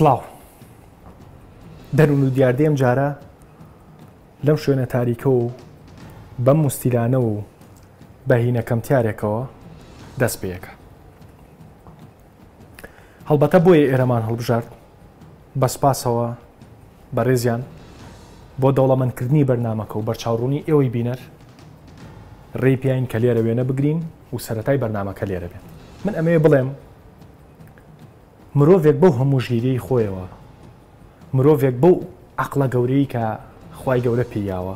سڵاو. دەروون و دیاردەی ئەم جارە لەم شوێنە تاریکە و بەم موستیلانە و بە هینە کەمتیارێکەوە دەست پێیەکە. هەڵبەتە بۆیە ئێرەمان هەڵبژارد بە سپاسەوە بەڕێزیان بۆ دەوڵەمەندکردنی بەرنامەکە و بەرچاوڕوونی ئێوەی بینەر ڕێی پیاین کە لێرە وێنە بگرین و سەرەتای بەرنامەکە لێرە بێت. من ئەمەوێ بڵێم مرۆڤێک بەو هەموو ژیریەی خۆیەوە، مرۆڤێک بەو عەقڵە گەورەی کە خوای گەورە پێی یاوە،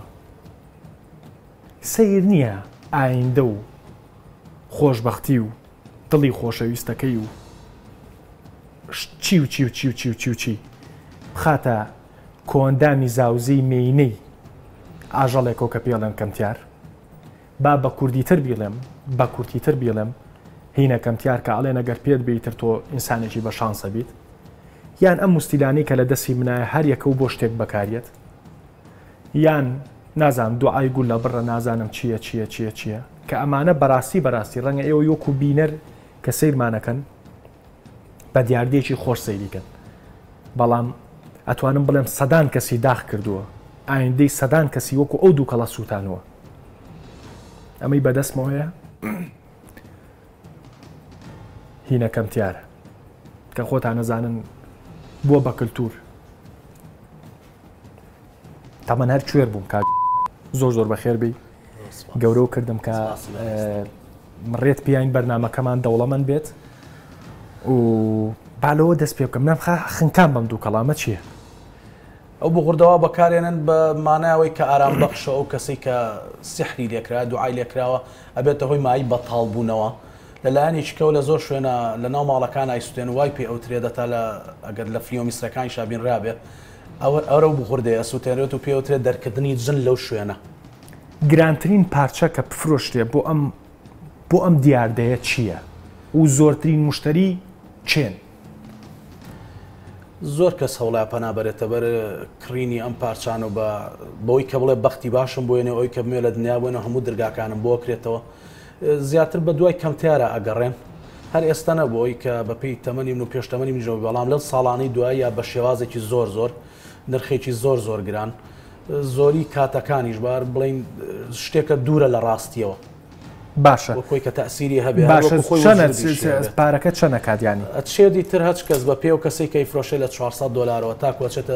سەیر نییە ئایندە و خۆشبەختی و دڵی خۆشەویستەکەی و چی و چی و چی و چی و چی و چی بخاتە کۆئەندامی زاوزێی مێینەی ئاژەڵێکەوە کە پێی ئەڵێن کەمتیار. با بە کوردیتر بیڵێم، بە کورتیتر بیڵێم، هینە کەمتیار کە ئەڵێن ئەگەر پێت بێ ئیتر تۆ ئینسانێکی بە شانسە بیت. یان ئەم موستیلانەی کە لە دەستی منایە هەر یەکە و بۆ شتێک بەکاریەت. یان نازانم دوعای گوللە بڕە نازانم چییە چییە چییە چییە کە ئەمانە بەراستی بەراستی ڕەنگە ئێوەی وەکو بینەر کە سەیرمانەکەن بە دیاردەیەکی خۆش سەیری کەن بەڵام ئەتوانم بڵێم سەدان کەسی داخ کردووە ئایندەی سەدان کەسی وەکو ئەو دووکەڵە سووتانوە ئەمەی بەدەستمەوەیە هینە کەمتیارە کە خۆتان نەزانن بووە بە کللتور تەمەن هەر کوێر بووم کاک زۆر زۆر بەخێر بی گەورەو کردم کە ڕێت پیاین بەرنمەکەمان دەوڵەمەند بێت و بالەوە دەست پێ بکەم نەمخە خنکان بەم دوو کەڵامە چییە؟ ئەو بغردەوا بەکارێنن بە مانای ئەوەی کە ئارام بەخشە ئەو کەسەی کە سیحری لێکرا دوعای لێکراوە ئەبێتە هۆی مای بەتاڵ بوونەوە لە لایەنێکی کەوە لە زۆر شوێنە لە ناو ماڵەکان ئایسوتێن وای پێ ئەوترێ دەتا لە ئەگەر لە فلیۆ میسرەکانیشا بینرابێ ئەوە ئەو بوغردەیە ئەسوتێنرێت و پێوترێت دەرکردنی جن لەو شوێنە. گرانترین پارچە کە بفرۆشرێ بۆ ئەم بۆ ئەم دیاردەیە چییە و زۆرترین مشتەری کێن؟ زۆر کەس هەوڵە پەنا بەرێتە بەر کڕینی ئەم پارچانە و بە بەوەی کە بڵێ بەختی باشم بۆ یەنێ ئەوی کە بمێ لە دنیا بۆێنە هەموو درگاکانم بۆ کرێتەوە زیاتر بە دوای کەمتیارە ئەگەڕێن هەر ئێستا نەبوو ئەوی کە بەپێی تەمەنی من و پێش تەمەنی منیشەوە بەڵام لەو ساڵانەی دواییە بە شێوازێکی زۆر زۆر نرخێکی زۆر زۆر گران زۆری کاتەکانیش بار بڵین شتێکە دوورە لە ڕاستیەوە باشە وەکۆی کە تەسیری هەبێ باشە چەنە پارەکە چەنە کاتیانی ئەچێدی تر هەچ کەس بە پێ و کەسێک کەی فرۆشێ لە 400 دلارەوە تاکو ئەچێتە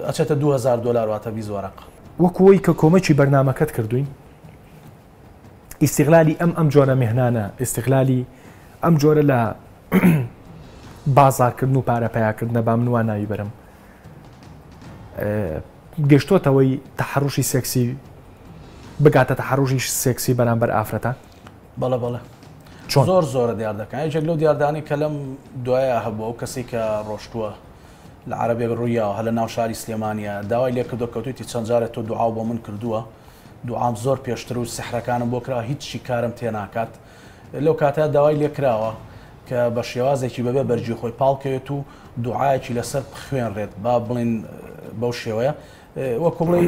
ئەچێتە 2000 دلار واتە 20 وەرەق وەکوەی کە کۆمەکی بەرنمەکەت کردوین ئیستیغلالی ئەم ئەم جۆرە میهنانە، ئیستیغلالی ئەم جۆرە لە بازاڕکردن و پارە پەیاکردنە با من وا ناوی بەرم گەشتۆتەوەی تەحەڕوشی سێکسی بگاتە تەحەڕوشی سێکسی بەرامبەر ئافرەتان؟ بەڵێ بەڵێ چۆن؟ زۆر زۆرە دیاردەکان یەکێک لەو دیاردانەی کە لەم دوایە هەبوو ئەو کەسەی کە ڕۆشتووە لە عەرەبێک ڕوویاوە هەر لە ناو شاری سلێمانیە داوای لێکردووە کەوتویتی چەند جارێک تۆ دوعاو بۆ من کردووە دوعام زۆر پێشتر و سحرەکانم بۆ کراوە هیچی کارم تێناکات لەو کاتە داوای لێکراوە کە بە شێوازێکی بەبێ بەرگی خۆی پاڵکەوێت و دوعایەکی لەسەر بخوێنرێت با بڵین بەو شێوەیە وەکو بڵێ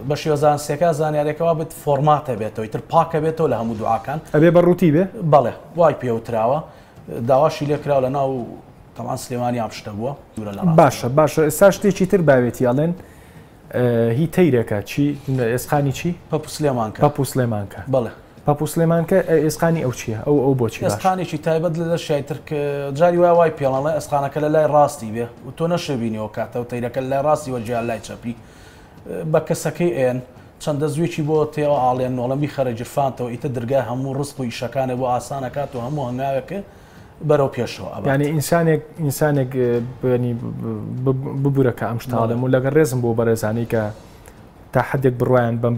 بە شێوە زانستیەکە زانیارێکەوە بێت فۆرماتە بێتەوە ئیتر پاکە بێتەوە لە هەموو دوعاکان ئەبێ بە ڕووتی بێ بەڵێ وای پێوتراوە داواشی لێکراوە لە ناو تەمان سلێمانی ئەم شتە بووە دوورە لە ڕاست باشە باشە ئێستا شتێکی تر باوێتی ئەڵێن هی تەیرێکە چی ئێسقانی چی؟ پەپوو سلێمانکە. پەپوو سلێمانکە. بەڵێ. پەپوو سلێمانکە ئێسقانی ئەو چییە؟ ئەو ئەو بۆچی باشە؟ ئێسقانێکی تایبەت لە لەشیای تر کە جاری وایە وای پێڵەڵێ ئێسقانەکە لە لای ڕاستی بێ و تۆ نەشێ بینی ئەو کاتە و تەیرەکە لە لای ڕاستی وەرگیرا لای چەپی بە کەسەکەی ئێن چەند دەزوویەکی بۆ تێوە ئاڵێن نۆڵەن بیخەرە گیرفانتەوە ئیتر درگای هەموو ڕزق و ئیشەکانێ بۆ ئاسان ئەکات و هەموو هەنگاوێک بەرەو پێشەوە ئەبات. یانی ئینسانێک ئینسانێک ینی ببورە کە ئەم شتاڵێم و لەگەڵ ڕێزم بۆ بەڕێزانی کە تا حدێک بڕوایان بەم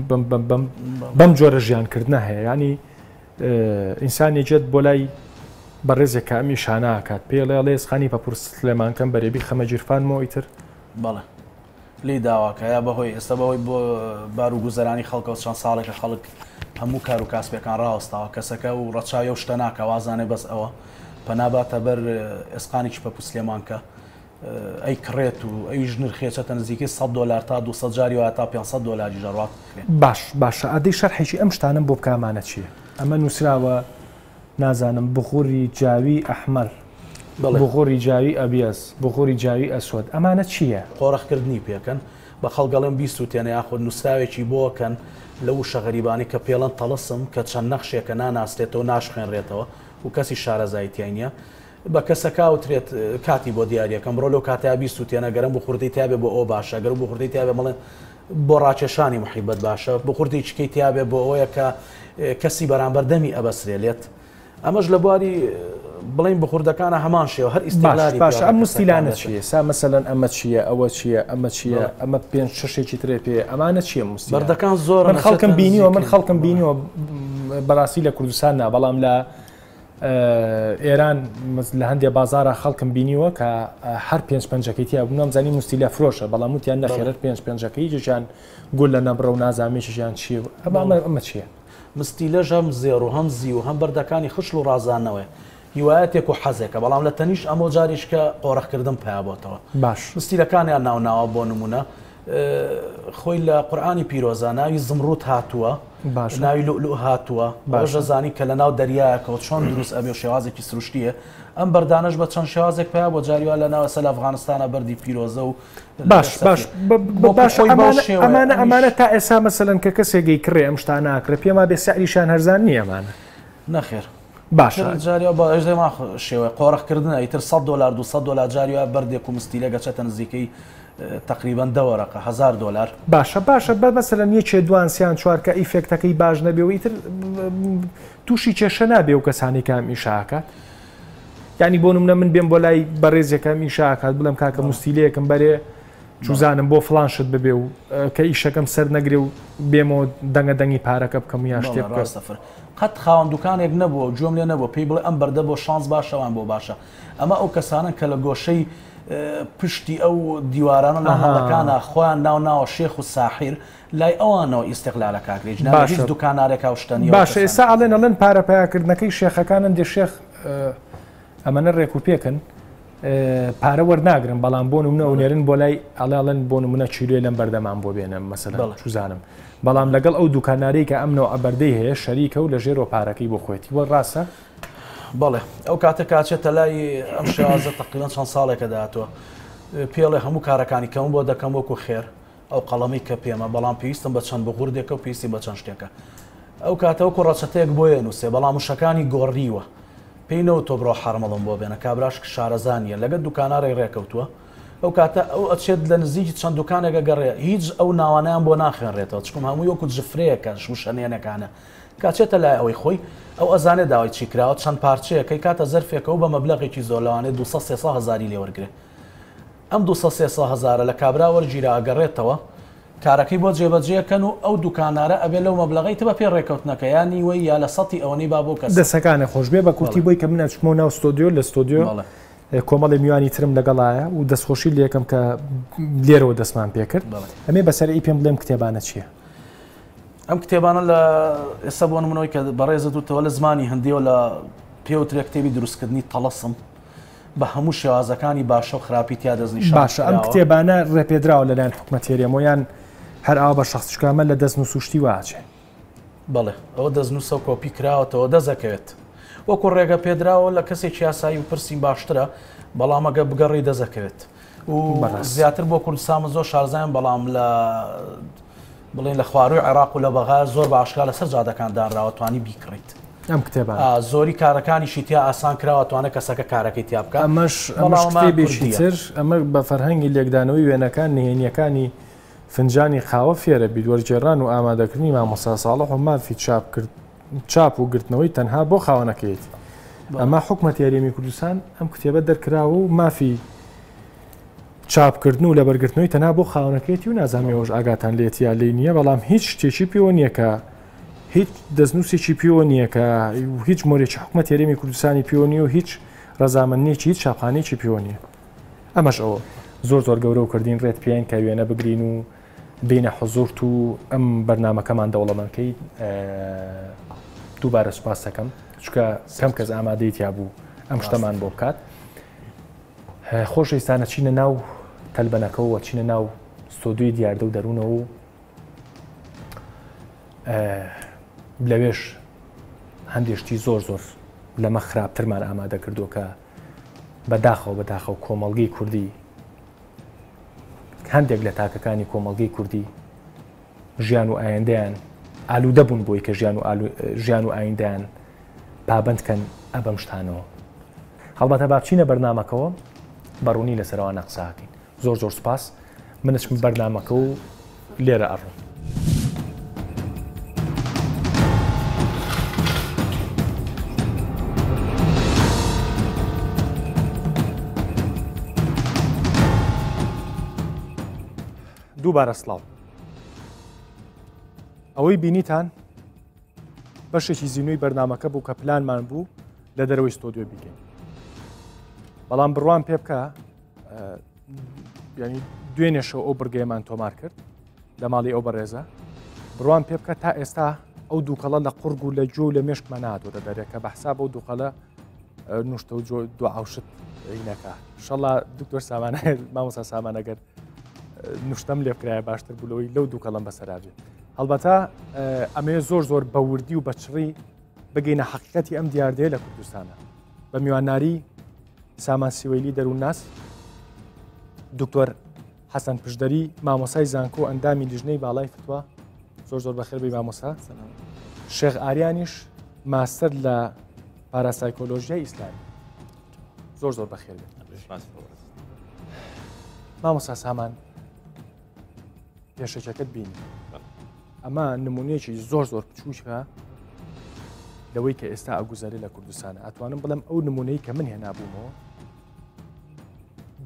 بەم بەم بەم بەم جۆرە ژیانکردنە هەیە ینی ئینسانی جێت بۆ لای بەڕێزێک کە ئەم ئیشاناکات پێڵێ ئەڵێ خانی پەپور سلێمانکەم بەرێبی خەمە گیرفانمەوە ئیتر بەڵێ لێی داواکە یا بەهۆی ئێستا بەهۆی بۆ بار و گوزەرانی خەڵکەوە چەند ساڵێکە خەڵک هەموو کار و کاسپەکان ڕاوەستاوە کەسەکە و ڕەچاوی ئەو شتە ناکە وازانێ بەس ئەوە پەنا باتە بەر ئێسقانێکی پەپوو سلێمانکە ئەی کڕێت و ئەویش نرخێ چەتە نزیکەی 100 دلار تا 200 جاری وایە تا 500 دلاریش دەڕوات. باش باشە ئەدەی شەرحێکی ئەم شتانەم بۆ بکە ئەمانە چییە؟ ئەمە نووسراوە نازانم بخوری جاوی ئەحمەر. بخوری جاوی ابیض، بخوری جاوی اسود، ئەمانە چییە؟ قۆرخکردنی پێکەن، بە خەڵک ئەڵێن بیسوتێنە یاخود نوسراوێکی بۆ کەن لەو وشە غەریبانەی کە پێڵەن تەڵسم کە چەند نەخشێکە ناناسرێتەوە ناشخوێنرێتەوە و کەسی شارەزای تیای نیە بە کەسەکە ئەوترێت کاتی بۆ دیاریەکەم بڕۆ لەو کاتەیا بیسوتێنە گەر ئەم بخوردەی تیابێ بۆ ئەوە باشە گەر ئەو بخوردەی تیابێ بڵێن بۆ ڕاکێشانی محیبەت باشە بخوردێکی کەی تیابێ بۆ ئەوەیە کە کەسی بەرامبەر دەمی ئەبەسرێ لێت ئەمەش لە بواری بڵین بخوردەکانە هەمان شێوە هەر ئیستغلالی باش ئەم مستیلانە چییە سا مەسەلەن ئەمە چییە ئەوە چییە ئەمە چییە ئەمە پێنج شەشێکی ترێ پێ ئەمانە چییە مستیلانە بەردەکان زۆر من خەڵکم بینیوە من خەڵکم بینیوە بەڕاستی لە کوردستان نا بەڵام لە ئێران لە هەندێ بازارە خەڵکم بینیوە کە هەر پێنج پەنجەکەی تیا بوو نامزانی مستیلە فرۆشە بەڵام وتیان نەخێرەر پێنج پەنجەکەی یەکێکیان گول لە نەبڕە و نازانم یەکێکیان چییە ئەمە ئەمە چییە؟ مستیلەش هەم زێڕ و هەم زیو و هەم بەردەکانی خشڵ و ڕازاندنەوەیە. هیوایەتێک و حەزێکە. بەڵام لە تەنیشت ئەمەوە جارێکیکە قۆرخکردن پەیا بۆتەوە. باش. مستیلەکانیان ناو ناوە بۆ نموونە خۆی لە قورئانی پیرۆزا ناوی زمڕوت هاتووە. باشە. ناوی لوئلوئ هاتووە. ئەوەش باشە. دەزانی کە لە ناو دەریایەکەوە چۆن دروست ئەبێ و شێوازێکی سروشتییە. ئەم بەردانەش بە چەند شێوازێک پەیا بووە. جاری وا لە ناو ئێستا لە ئەفغانستانا بەردی پیرۆزە و باش باش باش ئەمانە ئەمانە تا ئێسا مەسەلەن کە کەسێک گەی کڕێ ئەم شتانە ئاکرێ پێم وابێ سعریشان هەرزان نییە ئەمانە. نەخێر باشە جاری وا بە شێوەی قۆرخکردنە ئیتر 100 دلار 200 دلار جاری وا بەردێک و مستیلێک ئەچێتە نزیکەی تقریبا دە وەرەقە 1000 دلار. باشە باشە بە مەسەلەن یەکێ دوان سیان چوار کە effect ەکەی باش نەبێ و ئیتر تووشی کێشە نابێ و کەسانی کە ئەم ئیشە ئەکات. یانی بۆ نمونە من بێم بۆ لای بەڕێزێکە ئەم ئیشە ئەکات بڵێم کاکە مستیلەیەکم بەرێ چوزانم بۆ فڵان شت ببێ و کە ئیشەکەم سەر نەگرێ و بێمەوە دەنگە دەنگی پارەکە بکەم یا شتێ بکەم. ڕاستە قەت خاوەن دوکانێک نەبووە و گوێم لێ نەبووە پێی بڵێ ئەم بەردە بۆ شانس باشە وان بۆ باشە ئەمە ئەو کەسانەن کە لە گۆشەی پشتی ئەو دیوارانە ناو ماڵەکانە خۆیان ناو ناوە شێخ و ساحیر لای ئەوانەوە ئیستغلالە کاک ریچ ناوی هیچ باشە دوکانارێک ئەو شتە نییە و باشە ئێستا کەسانێکی ئەڵێن ئەڵێن پارە پەیاکردنەکەی شێخەکانن دێ شێخ ئەمەنە ڕێک و پێکن پارە وەرناگرن بەڵام بۆ نمونە بەڵێ ئەونێرن بۆ لای ئەڵێ ئەڵێن بۆ نمونە کیلۆی لەم بەردەمان بۆ بێنە مەسەلەن بەڵێ چوزانم بەڵام لەگەڵ ئەو دوکانارەی کە ئەم نەوعە بەردەی هەیە شەریکە و لە ژێرەوە پارەکەی بۆ خۆیەتی وە ڕاستە؟ بەڵێ ئەو کاتە کاچێتە لای ئەم شێوازە تقریبا چەند ساڵێکە داهاتوە پێڵێ هەموو کارەکانی کەم بۆ دەکەم وەکو خێر ئەو قەڵەمەی کە پێمە، بەڵام پێویستم بە چەند بغوردێکە و پێویستیم بە چەند شتێکە. ئەو کاتە وەکو ڕەچەتەیەک بۆی ئەنووسێ، بەڵام وشەکانی گۆڕیوە. پێی نەوتووە بڕۆ حەرمەڵم بۆ بێنە، کابراش شارەزا نییە. لەگەڵ دوکانارێک ڕێکەوتووە. ئەو کاتە ئەو ئەچێت لە نزیکی چەند دوکانێک ئەگەڕێ، هیچ ئەو ناوانەیان بۆ ناخوێنرێتەوە، چونکم هەمووی وەکو جفرەیەکە، وشە نێنەکانە. کە ئەچێتە لای ئەوەی خۆی، ئەو ئەزانێ داوای چی کراوە، چەند پارچەیەکەی کاتە زەرفێکەوە بە مەبلەغێکی زۆر، لەوانەیە دووسەد سێسەد هەزاری لێ وەرگرێ. ئەم دووسەد سێسەد هەزارە لە کابرا وەرگیرا ئەگەڕێتەوە کارەکەی بۆ جێبەجێ ئەکەن و ئەو دوکانارە ئەبێ لەو مەبلەغەی تر بەپێی ڕێکەوتنەکە یا نیوەی یا لە سەتی ئەوەنەی با بۆ کەسە. دەسەکانت خۆش بێ بە کورتی بەڵێ. بۆی کە من ئەچمەوە ناو ستۆدیۆ لە ستۆدیۆ بەڵێ. کۆمەڵێ میوانی ترم لەگەڵایە و دەستخۆشی لێکەم کە لێرەوە دەستمان پێکرد بەڵێ. ئەمێ بەسەرعی پێم بڵێم کتێبانە چییە؟ ئەم کتێبانە لە ئێستا بۆ نمونەوەی کە بەڕێزت وتەوە لە زمانی هندیەوە لە پێوترێ کتێبی دروستکردنی تەڵەسم بە هەموو شێوازەکانی باشە و خراپی تیا دەستنیشان باشە ئەم کراوە. کتێبانە ڕێپێدراوە لەلایەن حکومەتی هەرێمەوە یان هەر ئاوا بە شەخس چونکە ئەمە لە دەستنووس و شتی وا ئەچێ؟ بەڵێ ئەوە دەستنووسە و کۆپی کراوەتەوە دەست ئەکەوێت. وەکو ڕێگە پێدراوە لە کەسێکی یاسایی بپرسین باشترە، بەڵام ئەگەر بگەڕێی دەست ئەکەوێت. و بەڕاست. زیاتر بۆ کوردستان من زۆر شارەزایم بەڵام لە بڵێن لە خوارووی عێراق و لە بەغا زۆر بە ئاشکرا لەسەر جادەکان دانراوە توانی بیکڕیت. ئەم کتێبانە. زۆری کارەکانیشی تیا ئاسان کراوە توانێت کەسەکە کارەکەی تیا بکات. ئەمەش ئەمەش کتێبێکی تر ئەمە بە فەرهەنگی لێکدانەوەی وێنەکان نهێنییەکانی فنجانی قاوە فێرە بیت وەرگێڕان و ئامادەکردنی مامۆستا ساڵح و مافی چاپ کرد چاپ و گرتنەوەی تەنها بۆ خاوەنەکەیەتی. ئەمە حکومەتی هەرێمی کوردستان ئەم کتێبە دەرکراوە و مافی چاپکردن و لەبەرگرتنەوەی تەنها بۆ خاوەنەکەیەتی و نازانم ئێوەش ئاگاتان لێتی یا لێی نییە بەڵام هیچ شتێکی پێوە نییە کە هیچ دەستنووسێکی پێوە نییە کە هیچ مۆرێکی حکومەت هەرێمی کوردستانی پێوە نییە و هیچ ڕەزامەندیەکی هیچ چاپخانەیەکی پێوە نییە ئەمەش ئەوە زۆر زۆر گەورە و کردین ڕێت پێین کە وێنە بگرین و بینە حزورت و ئەم بەرنمەکەمان دەوڵەمەندکەی دووبارە سوپاس دەکەم چونکە کەم کەس ئامادەی تیا بوو ئەم شتەمان بۆ بکات. خۆشەویستانە چینە ناو تەلبەنەکەوە و چینە ناو ستۆدیۆی دیاردە و دەروونەوە و لەوێش هەندێک شتی زۆر زۆر لەمە خراپترمان ئامادە کردووە کە بەداخەوە بەداخەوە کۆمەڵگەی کوردی هەندێک لە تاکەکانی کۆمەڵگەی کوردی ژیان و ئایندەیان ئالوودە بوون بۆی کە ژیان و ژیان و ئایندەیان پابەند کەن ئەبەم شتانەوە. هەڵبەتە با بچینە بەرنامەکەوە بە ڕوونی لەسەر ئەوانە قسە ئەکەین. زۆر زۆر سوپاس. من ئەچمە بەرنامەکە و لێرە ئەڕۆم. دووبارە سڵاو. ئەوەی بینیتان بەشێکی زینوی بەرنمەکە بوو کە پلانمان بوو لە دەرەوەی ستۆدیۆ بیکەین بەڵام بڕوان پێ بکە ینی دوێنێشەوە ئەو بڕگەیەمان تۆمار کرد لە ماڵی ئەو بەڕێزە بڕوان پێ بکە تا ئێستا ئەو دووکەڵە لە قوڕگ و لە گوێ و لە مێشکمان ناتۆتە دەرێ کە بە حساب ئەو دووکەڵە نوشتە و دوعاوشت نەکە شەڵا دکتۆر سامانە مامۆسا سامانەگەر نوشتەم لێ بکرایە باشتر بوو لەوەی لەو دووکەڵم بەسەرابێ هەڵبەتە ئەمەیە زۆر زۆر بەوردی و بەچڕی بگەینە حەقیقەتی ئەم دیاردەیە لە کوردستانە بە میواناری سامان سیوەیلی دەروونناس دکتۆر حەسەن پشدەری مامۆسای زانکۆ ئەندامی لیژنەی باڵای فتوا زۆر زۆر بەخێر بی مامۆسا شێخ ئاریانیش ماستەر لە پاراسایکۆلۆژیای ئیسلامی زۆر زۆر بەخێر بێت مامۆسا سامان پێشەکەکەت بینی ئەمە نمونەیەکی زۆر زۆر بچووکە لەوەی کە ئێستا ئەگوزارێ لە کوردستانە ئەتوانم بڵێم ئەو نمونەی کە من هێنابوومەوە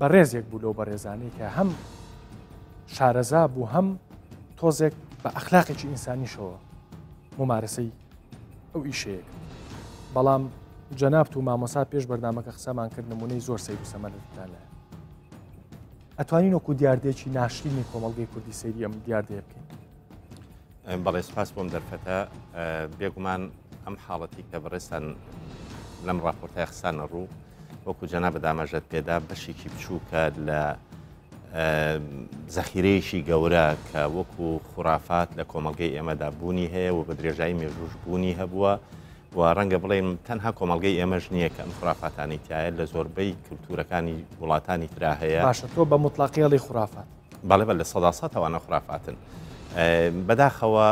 بەڕێزێک بوو لەو بەڕێزانەی کە هەم شارەزا بوو هەم تۆزێک بە ئەخلاقێکی ئینسانیشەوە ممارەسەی ئەو ئیشەیە کرد بەڵام جەنابت و مامۆسا پێش بەرنامەکە قسەمان کرد نمونەی زۆر سەیر و سەمەرتان لایە ئەتوانین وەکو دیاردەیەکی ناشرینی کۆمەڵگەی کوردی سەیری ئەم دیاردەیە بکەین؟ بەڵێ سپاس بۆم دەرفەتە بێگومان ئەم حاڵەتی کە بەڕێزتان لەم راپۆرتای خستانە ڕوو وەکو جەنابت ئاماژەت پێدا بەشێکی بچووکە لە زەخیرەیەکی گەورە کە وەکو خورافات لە کۆمەڵگەی ئێمەدا بوونی هەیە و بە درێژایی مێژوش بوونی هەبووە و ڕەنگە بڵێم تەنها کۆمەڵگەی ئێمەش نییە کە ئەم خورافاتانەی تایە لە زۆربەی کللتورەکانی وڵاتانی ترا هەیە. باشە تۆ بە موتڵەقی ئەڵێی خورافات؟ بەڵێ بە 100% ئەوانە خورافاتن. بەداخەوە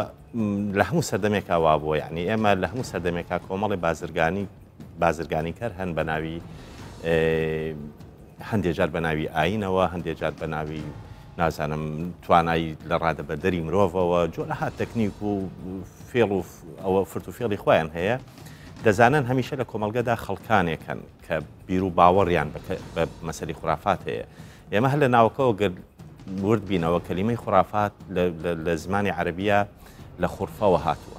لە هەموو سەردەمێکا وا بووە یعنی ئێمە لە هەموو سەردەمێکا کۆمەڵی بازرگانی بازرگانیکەر هەن بە ناوی هەندێ جار بە ناوی ئایینەوە، هەندێ جار بە ناوی نازانم توانایی لە ڕادەبەدەری مرۆڤەوە، جۆرەها تەکنیک و فێڵ و ئەوە فرت و فێڵی خۆیان هەیە. دەزانن هەمیشە لە کۆمەڵگەدا خەڵکانێک هەن کە بیر و باوەڕیان بە مەسەلی خورافات هەیە. ئێمە هەر لە ناوەکەوە گەر ورد بینەوە کەلیمەی خورافات لە زمانی عەرەبیە لە خورفەوە هاتووە.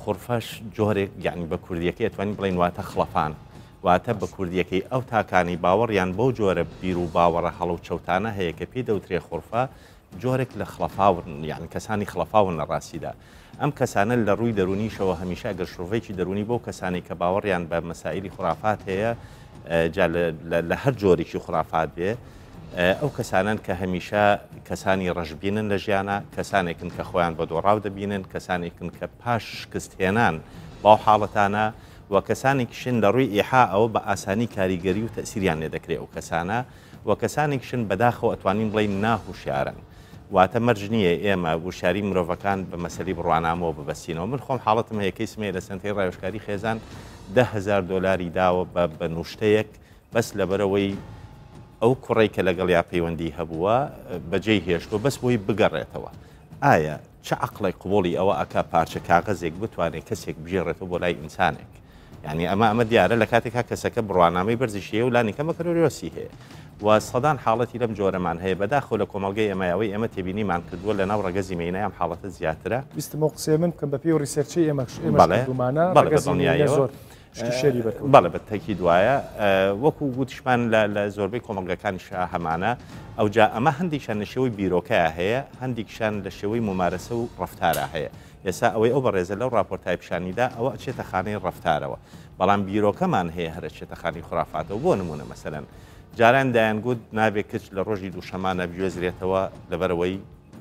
خورفەش جۆرێک یعنی بە کوردیەکەی ئەتوانین بڵێین واتە خڵەفان. واتە بە کوردییەکەی ئەو تاکانەی باوەڕیان بەو جۆرە بیر و باوەڕە هەڵە و چەوتانە هەیە کە پێی دەوترێ خورفە، جۆرێک لە خڵەفاون، یانی کەسانی خڵەفاون لە ڕاستیدا. ئەم کەسانە لە ڕووی دەروونیشەوە هەمیشە ئەگەر شرۆڤەیەکی دەروونی بەو کەسانەی کە باوەڕیان بە مەسائیلی خورافات هەیە، جا لە هەر جۆرێکی خورافات بێ، ئەو کەسانەن کە هەمیشە کەسانی ڕەشبینن لە ژیانا، کەسانێکن کە خۆیان بە دۆڕاو دەبینن، کەسانێکن کە پاش شکستهێنان بەو حاڵەتانە، وە کەسانێکیشن لە ڕووی ئیحائەوە بە ئاسانی کاریگەری و تەئسیریان لێ دەکرێ ئەو کەسانە، وە کەسانێکیشن بەداخەوە ئەتوانین بڵێین ناهوشیارن واتە مەرج نییە ئێمە وشیاری مرۆڤەکان بە مەسەلی بڕوانامەوە ببەستینەوە من خۆم حاڵەتم هەیە کەیسم هەیە لە سەنتەری ڕاوێژکاری خێزان 10,000 دۆلاری داوە بە بە نوشتەیەک بەس لەبەرئەوەی ئەو کوڕەی کە لەگەڵیا پەیوەندی هەبووە بەجێی هێشتووە بەس بۆی بگەڕێتەوە ئایا چ عەقڵێک قبوڵی ئەوە ئەکا پارچە کاغەزێک بتوانێ کەسێک بگێڕێتەوە بۆ لای ئینسانێک یعنی ئەمە ئەمە دیارە لە کاتێکا کەسەکە بڕوانامەی بەرزیش هەیە و لانی کەم بەکالۆریۆسی هەیە و سەدان حاڵەتی لەم جۆرەمان هەیە بەداخەوە لە کۆمەڵگەی ئێمە ئەوەی ئێمە تێبینیمان کردووە لە ناو ڕەگەزی مێینە ئەم حاڵەتە زیاترە. ویستم ئەو قسەیە من بکەم بەپێی ئەو research ەی ئێمەش ئێمەش کردوومانە ڕەگەزی مێینە زۆر شتی شێری بەرکەوتووە. بەڵێ بە تەکید وایە وەکو گوتیشمان لە زۆربەی کۆمەڵگەکانیشا هەمانە ئەوجا ئەمە هەندێکیان لە شێوەی بیرۆکەیا هەیە هەندێکیشان لە شێوەی مومارەسە و ڕەفتارا هەیە ئێستا ئەوەی ئەو بەڕێزە لەو ڕاپۆرتای پیشانیدا ئەوە ئەچێتە خانەی ڕەفتارەوە بەڵام بیرۆکەمان هەیە هەر ئەچێتە خانەی خورافاتەوە بۆ نمونە مەسەلەن جاران دەیانگوت نابێ کچ لە ڕۆژی دووشەمانە بگوێزرێتەوە لەبەرئەوەی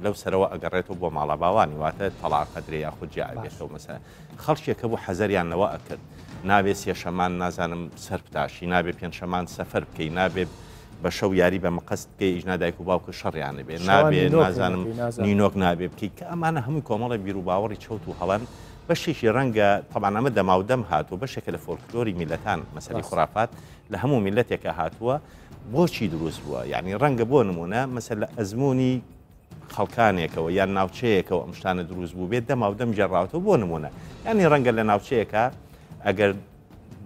لەو سەرەوە ئەگەڕێتەوە بۆ ماڵە باوانی واتە تەڵاق ئەدرێ یاخود جیا ئەبێتەوە مەسەلەن خەڵکێک هەبوو حەزەریان لەوە ئەکرد. نابێ سێشەمان نازانم سەر بتاشی، نابێ پێنجشەمان سەفەر بکەی، نابێ بە شەو یاری بە مقەست بکەی ئیژنا دایک و باوکت شەڕیان نەبێ، شەوان نابێ نینۆک نازانم نەکەی نازانم. نینۆک نابێ بکەی، کە ئەمانە هەمووی کۆمەڵێک بیروباوەڕی چەوت و هەڵەن، بەشێکی ڕەنگە تەبعەن ئەمە دەماودەم هاتووە، بەشێکە لە فۆلکلۆری میللەتان، مەسەلەی ڕاستە. خورافات لە هەموو میللەتێکا هاتووە، بۆچی دروست بووە؟ یانی ڕەنگە بۆ نموونە مەسەل لە ئەزموونی خەڵکانێکەوە یان ناوچەیەکەوە ئەم شتانە دروست بوو بێت دەماودەم گێڕاوەتەوە بۆ نموونە یانی ڕەنگە لە ناوچەیەکە ئەگەر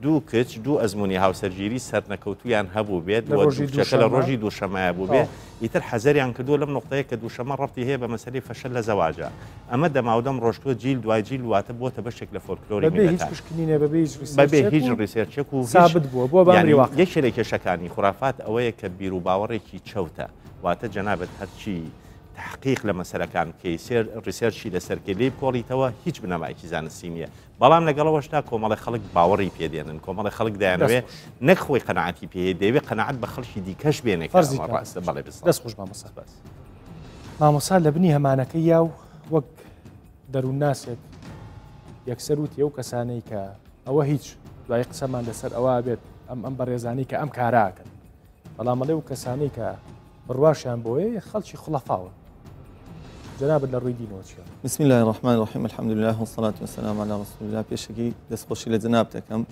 دوو کچ دوو ئەزمموی هاوسەرگیری سەرنەکەوتویان هەبوو بێت لە ڕۆژی دووشەکە لە دووشەممە ڕۆژی دووشەمایە بوو بێ تەواو. ئیتر حەزەریان کردووە لەم نقطەیە کە دووشەمە ڕەبتی هەیە بە مەسەلەی فەشەل لە زەواجە ئەمە دەماودەم ڕۆشتووە جیل دوای جیل واتە بۆتە بەشێک لە فۆلکلۆری بەبێ هیچ میللەتان. پشکنینێ بەبێ هیچ بەبێ research ێک هیچ و research ێک و هیچ سابت بووە بووە بە ئەمری یانی واقع. یەکێ لە کێشەکانی خورافات ئەوەیە کە بیروباوەڕێکی چەوتە واتە جەنابت هەرچی تەحقیق لە مەسەلەکان بکەی سێر research ی لەسەر بکەی لێی بکۆڵیتەوە هیچ بنەمایەکی زانستی نییە بەڵام لەگەڵ ئەوەشدا کۆمەڵێ خەڵک باوەڕی پێ دێنن کۆمەڵێ خەڵک دەست دەیانەوێ خۆش. نەک خۆی قەناعەتی پێ هەیە دەیەوێ قەناعەت بە خەڵکی دیکەش بێنێ کە فەرزی ئەمە کە ڕاستە بەڵێ بالضبط. دەست خۆش مامۆستا. سپاس. مامۆستا لە بنی هەمانەکەی یا و وەک دەروونناسێک یەکسەر وتی ئەو کەسانەی کە ئەوە هیچ دوای قسەمان لەسەر ئەوە بێت ئەم ئەم بەڕێزانی کە ئەم کاراکەن بەڵام ئەڵێ و کەسانەی کە بڕواشیان بۆیە خەڵکی خڵەفاون جەنابت لە ڕووی دینەوە چیە؟ بسم الله الرحمن الرحیم الحمد لله والصلاة والسلام علی رسول الله پێشەکی دەستخۆشی لە جەناب دەکەم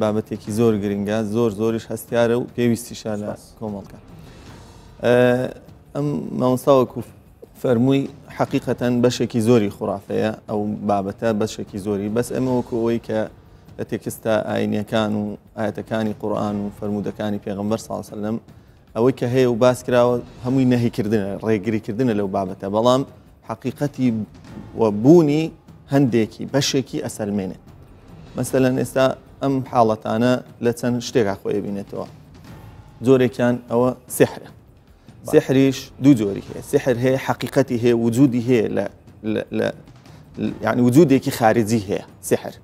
بابەتێکی زۆر گرنگە زۆر زۆریش هەستیارە و پێویستیشە لە کۆمەڵگە ئەم مامۆستا وەکو فەرمووی حەقیقەتەن بەشێکی زۆری خورافەیە ئەو بابەتە بەشێکی زۆری بەس ئەمە وەکو ئەوەی کە لە تێکستە ئاینیەکان و ئاەتەکانی قورآن و فەرموودەکانی پێغمبەر ساڵسەلم ئەوەی کە هەیە و باس کراوە هەمووی نەهیکردنە ڕێگریکردنە لەو بابەتە بەڵام حەقیقەتی و بوونی هەندێکی بەشێکی ئەسەلمێنێت مەسەلەن ئێستا ئەم حاڵەتانە لە چەند شتێکا خۆی بینێتەوە جۆرێکیان ئەوە سحرە سحریش دوو جۆری هەیە سحر هەیە حەقیقەتی هەیە وجودی هەیە لە لە یعنی وجودێکی خارجی هەیە سحر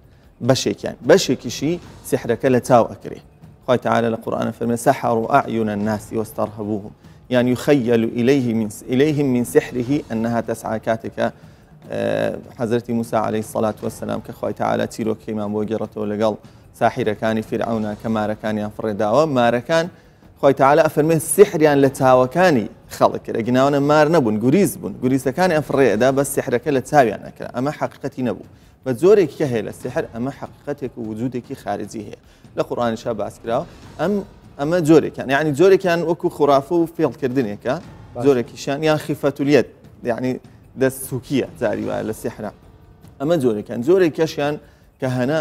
بەشێکیان بەشێکیشی سحرەکە لە چاو ئەکرێ خوای تعالی لە قورئان فەرمێ سحروا اعین الناس واسترهبوهم یان يخيل إليه من إليهم من سحره أنها تسعى کاتێکە حەزرەتی موسا عليه الصلاة والسلام کە خوای تعالی چیرۆکەکەیمان بۆ گێڕێتەوە لەگەڵ ساحیرەکانی فیرعەونا کە مارەکانیان فڕێداوە مارەکان خوای تعالی ئەفەرمێ سحریان لە چاوەکانی خەڵک کرد ئەگیناوانە مار نەبوون گوریس بوون گوریسەکانیان فڕێدا بەس سحرەکە لە چاویان ئەکرا ئەمە حەقیقەتی نەبوو بە جۆرێک کە هەیە لە سحر ئەمە حەقیقەتێک و وجودێکی خارجی هەیە لە قورئانیشا باس کراوە ئەم ئەمە جۆرێکیان یعنی جۆرێکیان وەکو خورافە و فێڵکردنێکە جۆرێکیشیان یان خیفەتولیەت یعنی دەست سوکیە جاری وایە لە سحرا ئەمە جۆرێکیان جۆرێکەشیان کە هەنە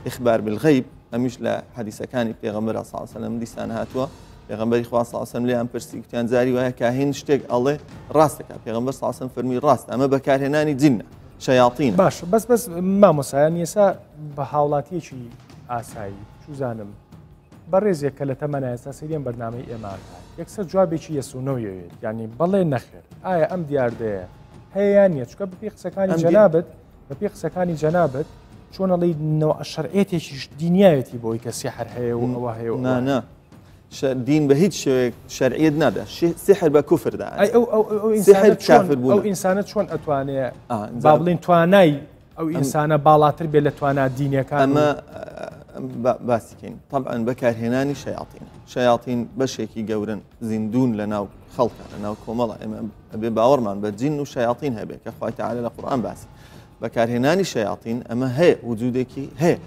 اخبار بالغیب ئەمیش لە حەدیسەکانی پێغەمبەر صلی الله علیه و سلم دیسان هاتووە پێغەمبەری خوا صلی الله علیه و سلم لێیان پرسی گوتیان جاری وایە کاهین شتێک ئەڵێ ڕاستەکە پێغەمبەر صلی الله علیه و سلم فەرمی ڕاست ئەمە بەکارهێنانی جنە شەیاطینە باش بەس بەس مامۆسایان ئێسا بە هاوڵاتیەکی ئاسایی چوزانم بەڕێزێک کە لە تەمەنە ئێستا سەیری ئەم بەرنامەی ئێمە ئەکات یەکسەر جوابێکی yes و no یەوێت یعنی بەڵێ نەخێر ئایا ئەم دیاردەیە هەیە یان نییە چونکە بەپێی قسەکانی جەنابت بەپێی قسەکانی جەنابت چۆن ئەڵێی نەوع شەرعیەتێکیش دینیایەتی بۆی کە سیحر هەیە و ئەوە هەیە و نا نا دین بە هیچ شێوەیەک شەرعیەت نادا سحر بە کوفر دا ئەی ئەو ئەو ئەو سحر ئینسانە چۆن کافر بوونە. ئەو ئینسانە چۆن ئەتوانێ با با بڵێین توانای ئەو ئینسانە باڵاتر بێت لە توانا دینیەکان ئەمە باسی کەین طبعا بەکارهێنانی شەیاطینە شەیاطین بەشێکی گەورن زیندون لە ناو خەڵکە لە ناو کۆمەڵە ئێمە ئەبێ باوەڕمان بە جین و شەیاطین هەبێ کە خوای تعالی لە قورئان باسی بەکارهێنانی شەیاطین ئەمە هەیە وجودێکی هەیە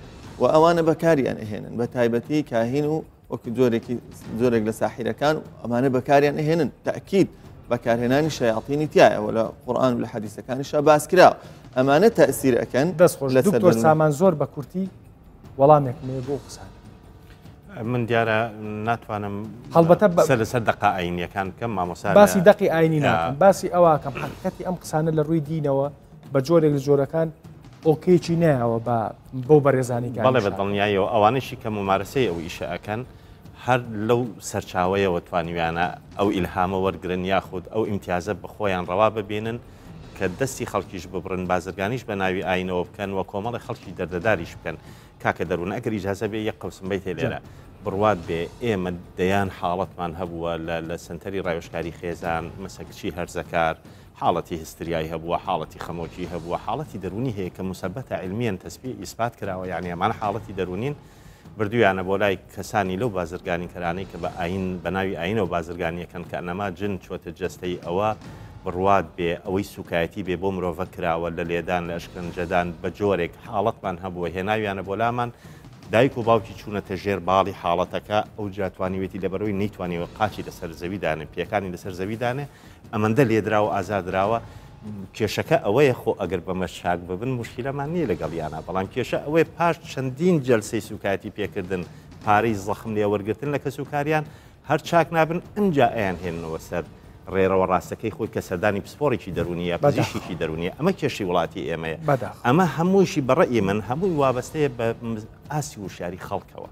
و ئەوانە بەکاریان ئەهێنن بە تایبەتی کاهین و وەکو جۆرێکی جۆرێک لە ساحیرەکان و ئەمانە بەکاریان ئەهێنن تاکید بەکارهێنانی شەیاطینی تایە و لە قورئان و لە حەدیسەکانیشا باس کراوە ئەمانە تەئسیر ئەکەن دەست خۆش لەسەر دکتۆر دەروون. سامان زۆر بە کورتی وەڵامێکم هەیە بۆ ئەو قسانە. من دیارە ناتوانم هەڵبەتە بە- قسە لەسەر دەقە ئاینیەکان بکەم مامۆستا لە- باسی دەقی ئاینی ئا. ناکەم باسی ئەوەکەم حەقیقەتی ئەم قسانە لە ڕووی دینەوە بە جۆرێک لە جۆرەکان ئۆکەیەکی نایەوە بە بەو بەرێزانی بەڵێ بە دڵنیاییەوە ئەوانەشی کە مومارەسەی ئەو ئیشە ئەکەن هەر لەو سەرچاوەیەوە توانیویانە ئەو ئیلهامە وەرگرن یاخود ئەو ئیمتیازە بە خۆیان ڕەوا ببینن کە دەستی خەڵکیش ببڕن بازرگانیش بە ناوی ئاینەوە بکەن و کۆمەڵی خەڵکی دەردەداریش بکەن کاکە دەروون ئەگەر ئیجازە بێ یەک قەوسم بەیتێ لێرە. بڕوات بێ ئێمە دەیان حاڵەتمان هەبووە لە لە سەنتەری ڕاوێژکاری خێزان، مەسە کچی هەرزەکار حاڵەتی هستریای هەبووە، حاڵەتی خەمۆکی هەبووە، حاڵەتی دەروونی هەیە کە موسبەتە عیلمیەن تەسبی ئیسپات کراوە، یانی ئەمانە حاڵەتی دەروونین بردوویانە بۆ لای کەسانی لەو بازرگانیکەرانەی کە بە ئایین بە ناوی ئایینەوە بازرگانی ئەکەن کە ئەنەما جن چۆتە جەستەی ئەوە بڕوات بێ ئەوەی سوکایەتی بێ بۆ مرۆڤە کراوە لە لێدان لە ئەشکەنجەدان بە جۆرێک حاڵەتمان هەبووە هێناویانە بۆ لامان دایک و باوکی چوونەتە ژێر باڵی حاڵەتەکە، ئەوجا توانیوێتی لەبەرئەوەی نەیتوانیوە قاچی لەسەر زەوی دانێ، پێیەکانی لەسەر زەوی دانێ، ئەمەندە لێدراوە و ئازار دراوە، کێشەکە ئەوەیە خۆ ئەگەر بەمەش چاک ببن موشکیلەمان نییە لەگەڵیانا، بەڵام کێشە ئەوەیە پاش چەندین جەلسەی سووکایەتی پێکردن، پارەی زەخم لێوەرگرتن لە کەسوکاریان، هەر چاک نابن ئنجا ئەیانهێننەوە سەر ڕێڕەوە ڕاستەکەی خۆی کە سەردانی پسپۆڕێکی دەروونی یا پزیشکێکی دەروونیە. ئەمە کێشەی وڵاتی ئێمەیە. ئەمە هەموویشی بە ڕەئی من هەمووی وابەستەیە بە ئاستی وشیاری خەڵکەوە.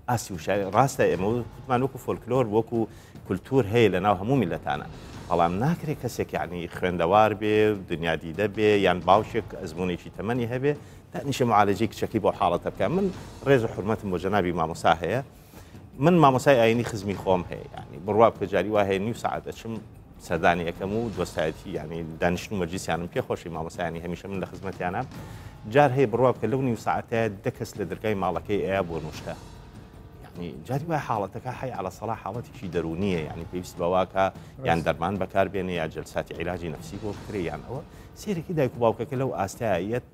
ئاستی وشیاری ڕاستە ئێمە وتمان وەکو فۆلکلۆر وەکو کولتوور هەیە لە ناو هەموو میللەتانە، بەڵام ناکرێت کەسێک یعنی خوێندەوار بێ دنیا دیدە بێ یان باوکێک ئەزمونێکی تەمەنی هەبێ دانیشە معالەجەی کچەکەی بۆ حاڵەتە بکە. من ڕێز و حورمەتم بۆ جەنابی مامۆستا هەیە، من مامۆسای ئاینی خزمی خۆم هەیە یعنی بڕوا بکە جاری وا هەیە نیو سەعات ئەچم سەردانی ئەەکەم و دۆستایەتی یعنی دانیشتن و مەجلیسیانم پێ خۆشی مامۆسایانی هەمیشە من لە خزمەتیانە جار هەیە بڕوا بکە لەو نیو سەعاتە دە کەس لە دەرگای ماڵەکەی ئەیا بۆ نوشتە یعنی جاری وای حاڵەتەکە حەی عەلە سەڵا حاڵەتێکی دەروونیە یعنی پێویست بەواکە یان دەرمان بەکاربێنێ یا جەلساتی عیلاجی نەفسی بۆ بکرێ یان ئەوە سێرەکی دایک و باوکەکە لەو ئاستایەت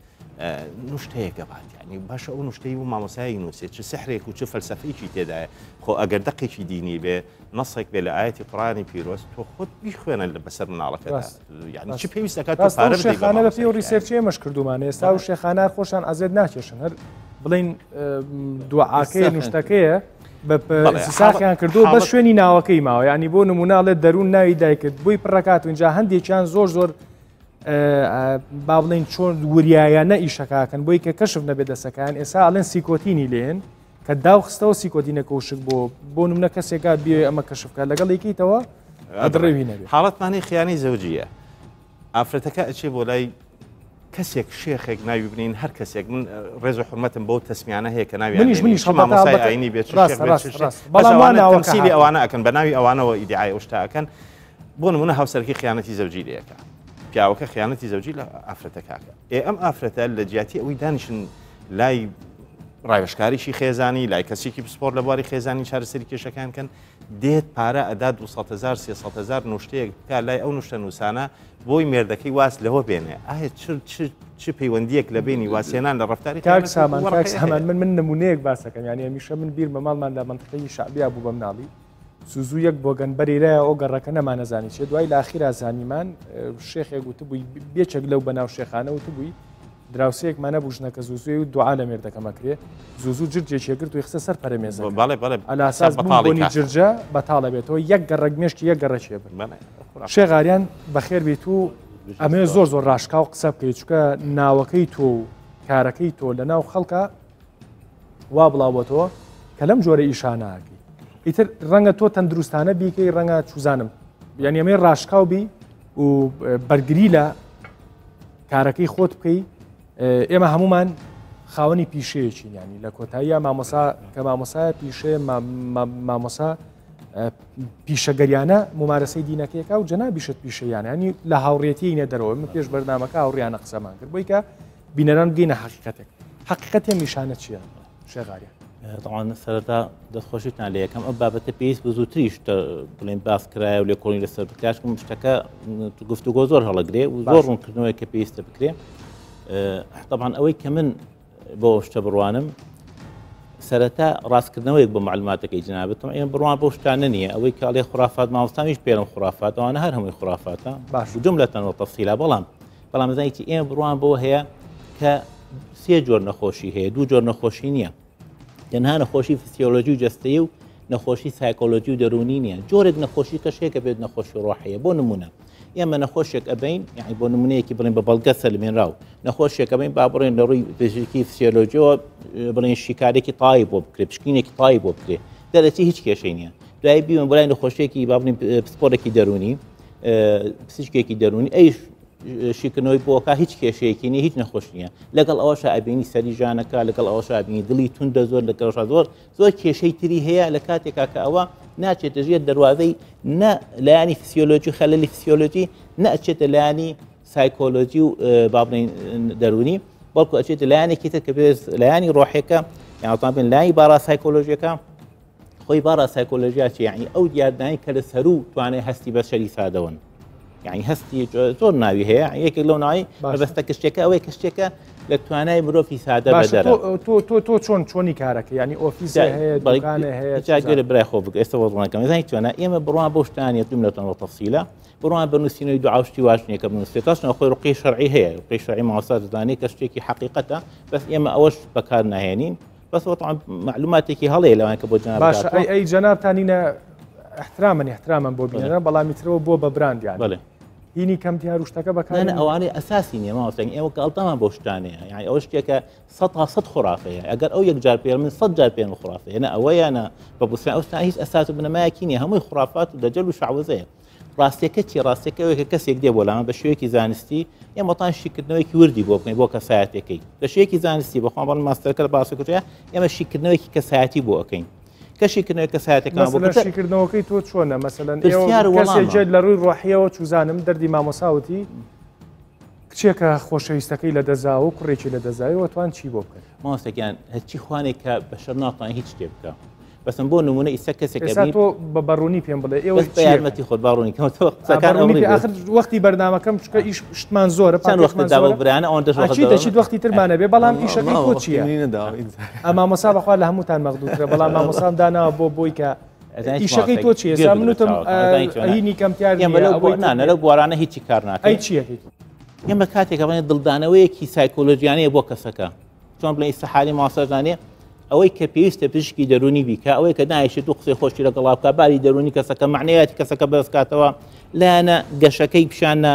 نوشتەیەک ئەبات یانی باشە ئەو نوشتەی و مامۆسایەک نووسێ چ سحرێک و چ فەلسەفەیەکی تێدایە خۆ ئەگەر دەقێکی دینی بێ نەسێک بێ لە ئاەتی قڕانی پیرۆز تۆ خۆت بیخوێنە لە بەسەر مناڵەکەدا یانی چ پێویست دەکات تۆ پارە بدەیت بە شێخانە بە پێی مامۆسایەکی research ی ئێمەش کردومانە ئێستا و شێخانە خۆشیان ئەزێت ناکێشن هەر بڵین دوعاکەی نوشتەکەیە ساخیان کردو بە شوێنی ناوەکەی ماوە ینی بۆ نموناڵێ دەروون ناوی دایکرد بۆی پڕەکات اینجا هەندێکیان زۆر زۆر با بڵێین چۆن وریایانە ئیشەکەکەن بۆی کە کەشف نەبێت دەسەکان ئێسا ئەڵێن سیکۆتینی لێن کە داو خستەوە سیکۆتینەکە وشک بۆ بۆ نمونە کەسێکا بێ ئەمە کەشفکە لەگەڵ یەکیتەوە ئەدڕێوی نەبێت حاڵەتمانی خیانەی زەوجیە ئافرەتەکە ئەچێ بۆ لای کەسێک شێخێک ناوی بنین هەر کەسێک من ڕێز و حرمەتم بۆ تەسمیانە هەیە کە ناوی منیش منیش مامۆستای ئاینی بێت بەڵام تەمسیلی ئەوانە ئەکەن بە ناوی ئەوانەوە ئیدعای ئەو شتە ئەکەن بۆ نمونە هاوسەرەکەی خیانەتی زەوجی لێکا پیاوەکە خیانەتی زەوجی لە ئافرەتەکەکە ئێ ئەم ئافرەتە لە جیاتی ئەوەی دانیشن لای ڕاوێژکاریی خێزانی لای کەسێکی پسپۆر لە بواری خێزانی چارەسەری کێشەکان کەن دێت پارە ئەدا 200 هزار 300 هزار نوشتەیەک بکە لای ئەو نوشتە نووسانە بۆی مێردەکەی واز لەوە بێنێ ئایا چ چ چ پەیوەندیەک لە بینی واسێنان لە ڕفتاری کاک سامان کاک سامان من من نمونەیەک باسەکەم یانی هەمیشە من بیرمە ماڵمان لە مەنتیقەی شەعبیا بوو بە مناڵی سوزو یەک بۆگەن بەری لایە ئەو گەڕەکە نەمانەزانی چیە دوای لە ئاخیرا زانیمان شێخێک وتبووی بێچێک لەو بەناو شێخانە وتبووی دراوسێکمان نەبوو ژنەکە زوزوی و دوعا لە مێردەکەم ئەکرێ زوزو جرجێکی گرت و خستە سەر پەرەمێزەکە بەڵێ بەڵێ ئەلاساس بەتاڵی جرجە بەتاڵە بێتەوە یەک گەڕەک مێشکی یەک گەڕەکێ بن شێخ ئاریان بەخێر بیت و ئەمێ زۆر زۆر ڕاشکاو قسە بکەیت چونکە ناوەکەی تۆ و کارەکەی تۆ لە ناو خەڵکە وا بڵاوبۆتەوە کە لەم جۆرە ئیشانە ئەکەی ئیتر ڕەنگە تۆ تەندروستانە بیکەی ڕەنگە چوزانم یعنی ئەمەی ڕاشکاو بی و بەرگری لە کارەکەی خۆت بکەی ئێمە هەمومان خاوەنی پیشەیەکی ینی لە کۆتاییە مامۆسا کە مامۆسایە پیشەیە مامۆسا پیشەگەریانە ممارەسەی دینەکەیەکە و جەنابیشت پیشەیانە ینی لە هاوڕێتی نە دەرەوە من پێش بەرنامەکە هاوڕیانە قسەمان کرد بۆی کە بینەران بگەینە حەقیقەتێک حەقیقەتی ئەم نیشانە چییە شێخ ئاریان؟ تەوان سەرەتا دەستخۆشیتان لێ یەکەم ئەو بابەتە پێویست بە زووتریش بڵێن باس کرایە و لێکۆڵین لەسەر بکراشکم شتەکە گفتوگۆ زۆر هەڵەگرێ و زۆر ڕوونکردنەوەی کە پێویستە بکرێ طبعا ئەوەی کە من بۆ شتە بڕوانم سەرەتا ڕاستکردنەوەیەک بۆ معلوماتەکەی جنابتم ئێمە بڕوان بۆ شتانە نییە ئەوەی کاڵێ خرافات مامۆستامیش پێرم خرافات ئەوانە هەر هەمووی خرافاتە باش جملەتەن و تەفسیلا بەڵام بەڵام بزانیت چی ئێمە بڕوان بۆ هەیە کە سێ جۆر نەخۆشی هەیە دوو جۆر نەخۆشی نییە تەنها نەخۆشی فسیۆلۆژی و جەستەیی و نەخۆشی سایکۆلۆژی و دەروونی نییە جۆرێک نەخۆشی کەش هەیە کە بێت نەخۆشی ڕۆحەیە بۆ نمونە ئێمە نەخۆشێک ئەبین یعنی بۆ نمونەیەکی بڵێن بە بەڵگە سەلمێنراو نەخۆشێک ئەبین با بڕێن لە ڕووی پزیشکی فسیۆلۆژیەوە بڵێن شیکارێکی تای بۆ بکرێت پشکینێکی تای بۆ بکرێت دەرەچی هیچ کێشەی نییە دوای بیوم بڵێن نەخۆشیێکی با بڵێن پسپۆڕێکی دەروونی پزیشکێکی دەروونی ئەیش شیکردنەوەی بۆکە هیچ کێشەیەکی نیە هیچ نەخۆش نییە لەگەڵ ئەوەشا ئەبینی سەری ژانەکە لەگەڵ ئەوەشا ئەبینی دڵی توندە زۆر لەگەڵ زۆر زۆر کێشەی تری هەیە لە کاتێکا کە ئەوە ناچێتە ژێر دەروازەی نە لایەنی فسیۆلۆجی خەلەلی فسیۆلۆجی نە ئەچێتە لایەنی سایکۆلۆجی و با بڵێین دەروونی بەڵکو ئەچێتە لایەنێکی تر کە بێت لایەنی ڕۆحەکە یاوتان بن لای بارا سایکۆلۆژیەکە خۆی بارا سایکۆلۆژیا چی یعنی ئەو دیاردانی کە لە سەرو توانای هەستی بەشەری سادەوەن یعنی هەستی زۆر ناوی هەیە یەکێک لەو ناوی مەبەستە کشتێکە ئەوەی کشتێکە لە توانای مرۆڤی سادە بەدەرە تۆ تۆ تۆ چۆن چۆنی کارەکە ینی ئۆفیس هەیە دوکانە هەیە جاگەرە برای خۆ بکە ئێستا وەزڵەکەم زانی چۆنە ئێمە بڕوان بۆ شتانیە دوم لەتەنەوە تەفسیلە بڕوان بە نووسینەوەی دوعا و شتی واش نییە کە بنووسرێت تاسنەوە خۆی ڕقی شەرعی هەیە ڕقی شەرعی مامۆستا دەزانێت کە شتێکی حەقیقەتە بەس ئێمە ئەوەش بەکار ناهێنین بەس وەطبعا معلوماتێکی هەڵەیە لەوان کە بۆ جەناب باشە ئەی ئەی جەنابتانینە احتراما احتراما بۆ بینەران بەڵام ئیترەوە بۆ بە براندیان بەڵێ هینی کەم دیار و شتەکە بەکار نە ئەوانەی ئەساسی نییە مامۆستا ئێمە گاڵتەمان بۆ شتانەیە یعنی ئەوە شتێکە 100% خرافەیە ئەگەر ئەو یەک جار پێ من 100 جار پێم خرافەیە نە ئەوەیە نە بە بوسیان ئەو شتانە هیچ ئەساس و بنەمایەکی نییە هەمووی خرافات و دەجەل و شعوزەیە ڕاستیەکە چی ڕاستیەکە ئەوەیە کە کەسێک دێ بۆ لامان بە شێوەیەکی زانستی ئێمە تان شیکردنەوەیەکی وردی بۆ بکەین بۆ کەسایەتەکەی بە شێوەیەکی زانستی بەخوام بەڵام ماستەرەکە لە باسی کردووە ئێمە شیکردنەوەیەکی کەسایەتی بۆ ئەکەین کە شیکردنەوەی کەسایەتەکان بۆ مەسەلەن شیکردنەوەکەی تۆ چۆنە مەسەلەن پرسیار و کەسێک وەڵامە. لە ڕووی ڕۆحیەوە چوزانم دەردی مامۆساوتی کچێکە خۆشەویستەکەی لە دەزاوە و کوڕێکی لە دەزاوی توان چی بۆ بکەن؟ مامۆستا گیان هەرچی خوانێک کە بەشەر ناتوانێت هیچ شتێ بکە بەسم بۆ نمونە ئیستا کەسێک ئێستا تۆ بە بەڕوونی پێم بڵێ ئێوە بە یارمەتی خۆت باڕوونی کەم تۆ قسەکان ئەوڕی آخر وەختی بەرنامەکەم چکە ئیش شتمان زۆرە چەند وەخت داوە برانە ئەوەندەش وەخت ئەچی دەچیت وەختی ترمانە بێ بەڵام ئیشەکەی تۆ چییە مامۆسا بەخوا لە هەمووتان مەغدووترە بەڵام مامۆسام داناوە بۆ بۆی کە ئیشەکەی تۆ چییە ئێستا من وتم هینی کەمتیار ئێمە لەو بۆ نا لەو بوارانە هیچی کار ناکەین ئەی چیەکەی ئێمە کاتێک ئەڵێن دڵدانەوەیەکی سایکۆلۆژیانەیە بۆ کەسەکە چۆن بڵێن ئیستا حالی مامۆستاش دانێ ئەوەی کە پێویستە پزیشکی دەروونی بیکە ئەوەی کە دانیشێت و قسەی خۆشی لەگەڵا بکە باری دەروونی کەسەکە معنەیاتی کەسەکە بەرز کاتەوە لایەنە گەشەکەی پیشانە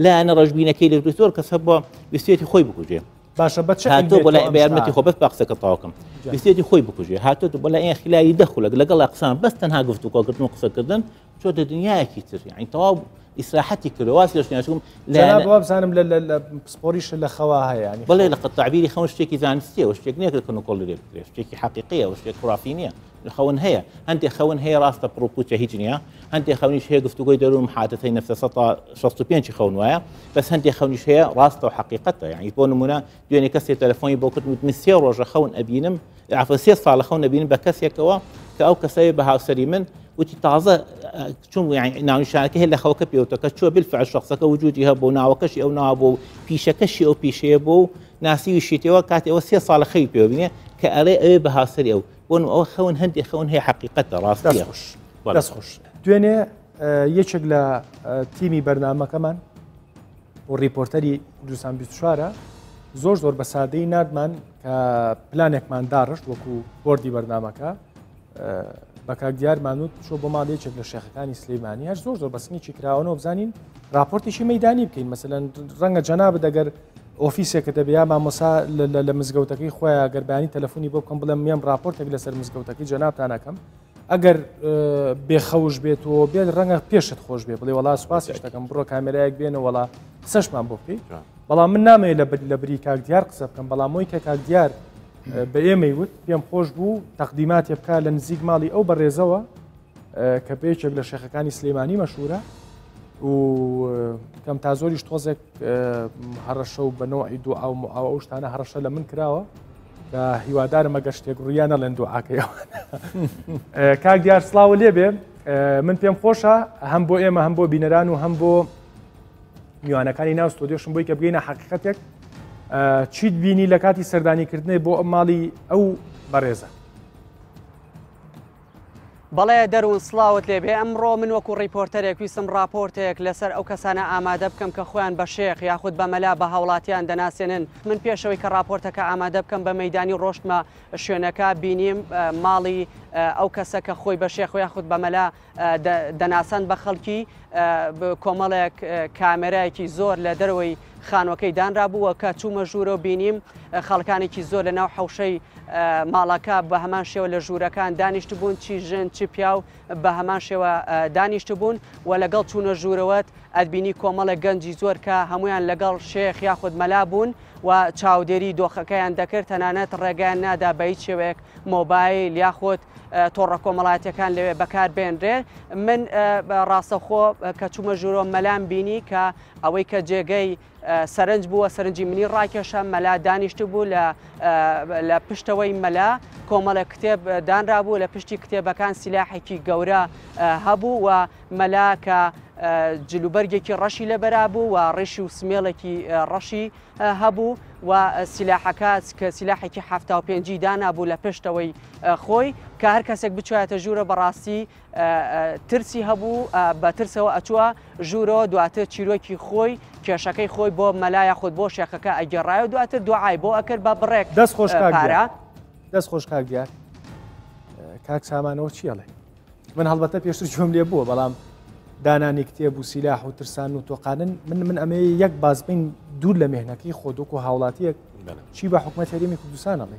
لایەنە ڕەشبینەکەی لە زۆر کەس هەبووە ویستێتی خۆی بکوژێ باشە بە چ هاتۆ بۆ لای بە یارمەتی خۆ بەس با قسەکە تەواوکەم ویستێتی خۆی بکوژێ هاتۆ بۆ لای ئێن خلالی دە خولەک لەگەڵ قسان بەس تەنها گفتوگۆکردن و قسەکردن چۆتە دنیایەکی تر یعنی تەواو ئیسراحەتی کردو واز لەش ناشوم لە وابزانم لە پسپۆریش لە خەوا هەیە ینی بڵێ لە قەت تعبیری خەون شتێکی زانستیە و شتێک نییە کە کنوکۆڵی لێ بکرێت شتێکی حەقیقیە و شتێک خرافی نییە خەون هەیە هەندێک خەون هەیە ڕاستە پڕوپوچە هیچ نییە هەندێک خەونیش هەیە گفتوگۆی دەروون محادثەی نەفسە 65 خەون وایە بەس هەندێک خەونیش هەیە ڕاستە و حەقیقەتە یعنی بۆ نمونە دوێنێ کەسێ تەلەفۆنی بۆ کردم وتم سێ ڕۆژە خەون ئەبینم عفوا سێ ساڵە خەون ئەبینم بە کەسێکەوە کە ئەو کەسەوێ بە هاوسەری من وتی تازە چون ناونیشانەکە هەیە لە خەوەکە پێوتە کە چوە بالفعل شخصەکە وجودی هەبوو ناوەکەشی ئەو ناوە بوو پیشەکەشی ئەو پیشەیە بوو ناسیویشیتەوە کاتێ ئەوە سێ ساڵە خەوی پێوە بینێ کە ئەڵێ ئەوێ بە هاوسەری ئەو بۆن ئەوە خەون هەندێک خەون هەیە حەقیقەتە ڕاستیە خوش دەست خوش دوێنێ یەکێک لە تیمی بەرنمەکەمان و ڕیپۆرتەری کوردستان 24ە زۆر زۆر بە سادەی نردمان کە پلانێکمان داڕشت وەکو بۆردی بەرنمەکە بە کاک دیارمان وت چۆ بۆ ماڵ یەکێک لە شێخەکانی سلەیمانی هەر زۆر زۆر بەسنێکی کراوەەوە بزانین راپۆرتێکی مەدانی بکەین مەسەلەن ڕەنگە جەنابت ئەگەر ئۆفیسێکە دەبێ یا مامۆسا لە مزگەوتەکەی خۆیان گەربانی تەلەفۆنی بۆ بکەم بڵێم مێم راپۆرتێک لەسەر مزگەوتەکەی جەنابتانەکەم ئەگەر بێخەوش بێت و بێت ڕەنگە پێشت خۆش بێ بڵێ وڵا سوپاسیش دەکەم بڕۆ کامێرایەک بێنە وڵا قسەشمان بۆ بکەیت بەڵام من نامەوێت لە بری کاک دیار قسە بکەم بەڵام مۆی کە کاک دیار بە ئێمەی وت پێم خۆش بوو تەقدیماتێ بکە لە نزیک ماڵی ئەو بەڕێزەوە کە بە یەکێک لە شێخەکانی سلەیمانی مەشهورە و کەم تا زۆریش تۆزێک هەڕەشە و بە نەوعی دوعا و معاوە ئەو شتانە هەڕەشە لە من کراوە کە هیوادارم ئەگەر شتێک ڕوویا نەڵێن دوعاکەی ئەوان کاک دیار سڵاوە لێبێ من پێم خۆشە هەم بۆ ئێمە هەم بۆ بینەران و هەم بۆ میوانەکانی ناو ستۆدیۆشم بۆی کە بگەینە حەقیقەتێک چیت بینی لە کاتی سەردانیکردنێ بۆ ئەم ماڵی ئەو بەڕێزە؟ بەڵێ دەروون سڵاوت لێبێ ئەمڕۆ من وەکو ڕیپۆرتەرێک ویستم ڕاپۆرتێک لەسەر ئەو کەسانە ئامادە بکەم کە خۆیان بە شێخ یاخود بە مەلا بە هاوڵاتیان دەناسێنن من پێشەوەی کە ڕاپۆرتەکە ئامادە بکەم بە مەیدانی ڕۆشتمە شوێنەکە بینیم ماڵی ئەو کەسە کە خۆی بە شێخ یاخود بە مەلا دەناساند بە خەڵکی، کۆمەڵێک کامێرایەکی زۆر لە دەرەوەی خانووەکەی دانرابوو و کە چوومە ژوورەوە بینیم خەڵکانێکی زۆر لە ناو حەوشەی ماڵەکە بە هەمان شێوە لە ژوورەکان دانیشتبوون، چی ژن چی پیاو بە هەمان شێوە دانیشتبوون و لەگەڵ چوونە ژوورەوەت ئەتبینی کۆمەڵێک گەنجی زۆر کە هەموویان لەگەڵ شێخ یاخود مەلا بوون و چاودێری دۆخەکەیان دەکرد، تەنانەت ڕێگەیان نادا بە هیچ شێوەیەک مۆبایل یاخود تۆڕە کۆمەڵایەتیەکان لەوێ بەکار بێنرێت. من ڕاستەوخۆ کە چوومە ژوورەوە مەلام بینی کە ئەوەی کە جێگەی سەرنج بووە سەرنجی منی ڕاکێشا، مەلا دانیشتبوو لە لە پشتەوەی مەلا کۆمەڵێک کتێب دانرابوو، لە پشتی کتێبەکان سیلاحێکی گەورە هەبوو و مەلا کە جلوبەرگێکی ڕەشی لەبەرا بوو و ڕیش و سمێڵێکی ڕەشی هەبوو و سیلاحەکە کە سیلاحێکی 75 دانابوو لە پشتەوەی خۆی کە هەر کەسێک بچوایەتە ژوورە بەڕاستی ترسی هەبوو بە ترسەوە ئەچووە ژوورەوە دواتر چیرۆکی خۆی کێشەکەی خۆی بۆ مەلا یاخود بۆ شێخەکە ئەگێڕایەوە دواتر دوعای بۆ ئەکرد بە بڕێک دەست خۆش کاک دیار دەست خۆش کاک دیار کاک سامانەوە چی ئەڵێ من هەڵبەتە پێشتر گوێم لێ بووە بەڵام دانانی کتێب و سیلاح و ترسان و تۆقانن من من ئەمەیە یەک باز بین دوور لە مهنەکەی خۆ دۆک و هاوڵاتیەک چی بە حکومەت هەرێمی کوردستان ئەڵێ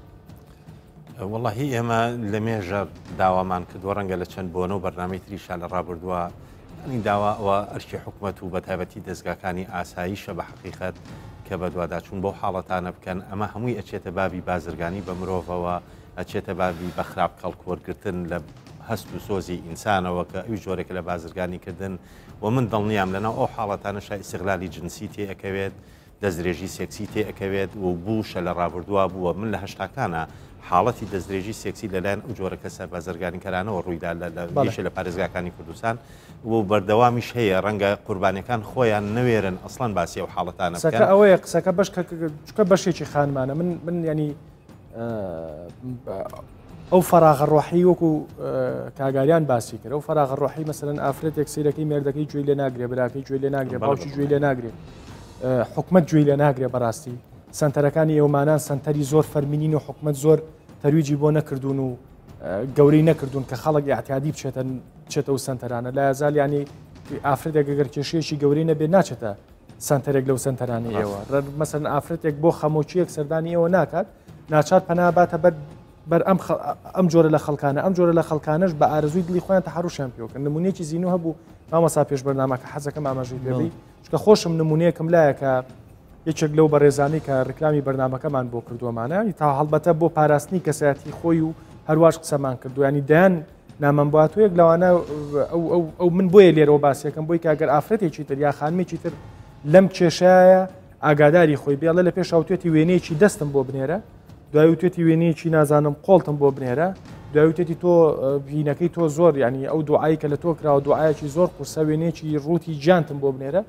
وەڵاهی ئێمە لە مێژە داوامان کردووە ڕەنگە لە چەند بۆنە و بەرنامەی تریشا لە ڕابردووە ینی داوا ئەوە ئەرکی حکومەت و بەتایبەتی دەزگاکانی ئاساییشە بە حەقیقەت کە بەدواداچوون بەو حاڵەتانە بکەن ئەمە هەمووی ئەچێتە بابی بازرگانی بە مرۆڤەوە ئەچێتە بابی بە خراپ کەڵک وەرگرتن لە هەست و سۆزی ئینسانەوە کە ئەوی جۆرێکە لە بازرگانی کردن و من دڵنیام لەناو ئەو حاڵەتانەشا ئیسیغلالی جنسی تێ ئەکەوێت دەستدرێژی سێکسی تێ ئەکەوێت و بووشە لە ڕابردووا بووە، من لە هەشتاکانا حاڵەتی دەستدرێژی سێکسی لەلایەن ئەو جۆرە کەسە بازرگانیکەرانەوە ڕوویدا لە لە یەکێ لە پارێزگاکانی کوردستان و بەردەوامیش هەیە، ڕەنگە قوربانیەکان خۆیان نەوێرن ئەسڵەن باسی ئەو حاڵەتانە بکەن. قسەکە ئەوەیە قسەکە بەش کە چونکە بەشێکی خانمانە من من یانی ئەو فەراغە ڕۆحی وەکو کاگاریان باسی کرد ئەو فەراغە ڕۆحی مەسەرەن ئافرەتێک سیرەکەی مێردەکەی گوێی لێ ناگرێ براکەی گوێی لێ ناگرێ باوکی گوێی لێ ناگرێ حکومت گوێی لێ ناگرێ بەڕاستی سنتەرەکانی ئێوەمانان سنتەری زۆر فەرمینین و حکومت زۆر تەرویجی بۆ نەکردوون و گەورەی نەکردوون کە خەڵک اعتیادی بچێتە بچێتە و سنتەرانە لا یزال ینی ئافرەتێک گەگەر کێشەیەکی گەورەی نەبێت ناچێتە سەنتەرێک لەو سەنتەرانەی ئێوە مەسەن ئافرەتێک بۆ خەمۆکیەک سەردانی ئێوە ناکات ناچار پەنا باتە بەر بەر ئەم ئەم جۆرە لە خەڵکانە ئەم جۆرە لە خەڵکانەش بە ئارزوی دڵی خۆیان تەحەڕوشیان پێوەکەن نمونەیەکی زینوو هەبوو مامۆستا پێش بەرنامەکە حەزەکەم ئاماژەی پێبی چکە خۆشم نمونەیەکم لایە کە یەکێک لەو بەڕێزانی کە ڕیکلامی بەرنمەکەمان بۆ کردووەمانە تا هەڵبەتە بۆ پاراستنی کەسایەتی خۆی و هەرواش قسەمان کردویانی دەیان نامەم بۆ هاتووە یەک لەوانە ئەو من بۆیە لێرەوە باسیەکەم بۆی کە گەر ئافرەتێکی تر یا خانمێکی تر لەم کێشایە ئاگاداری خۆی بێڵێ لە پێش هاوتێتی وێنەیەکی دەستم بۆ بنێرە دوای وتێتی وێنەیەکی نازانم قۆڵتم بۆ بنێرە دوای وتێتی تۆ بینەکەی تۆ زۆر ینی ئەو دوعایی کە لە تۆ کراوە دوعاەکی زۆر قورسە وێنەیەکی ڕووتی جانتم بۆ بنێرە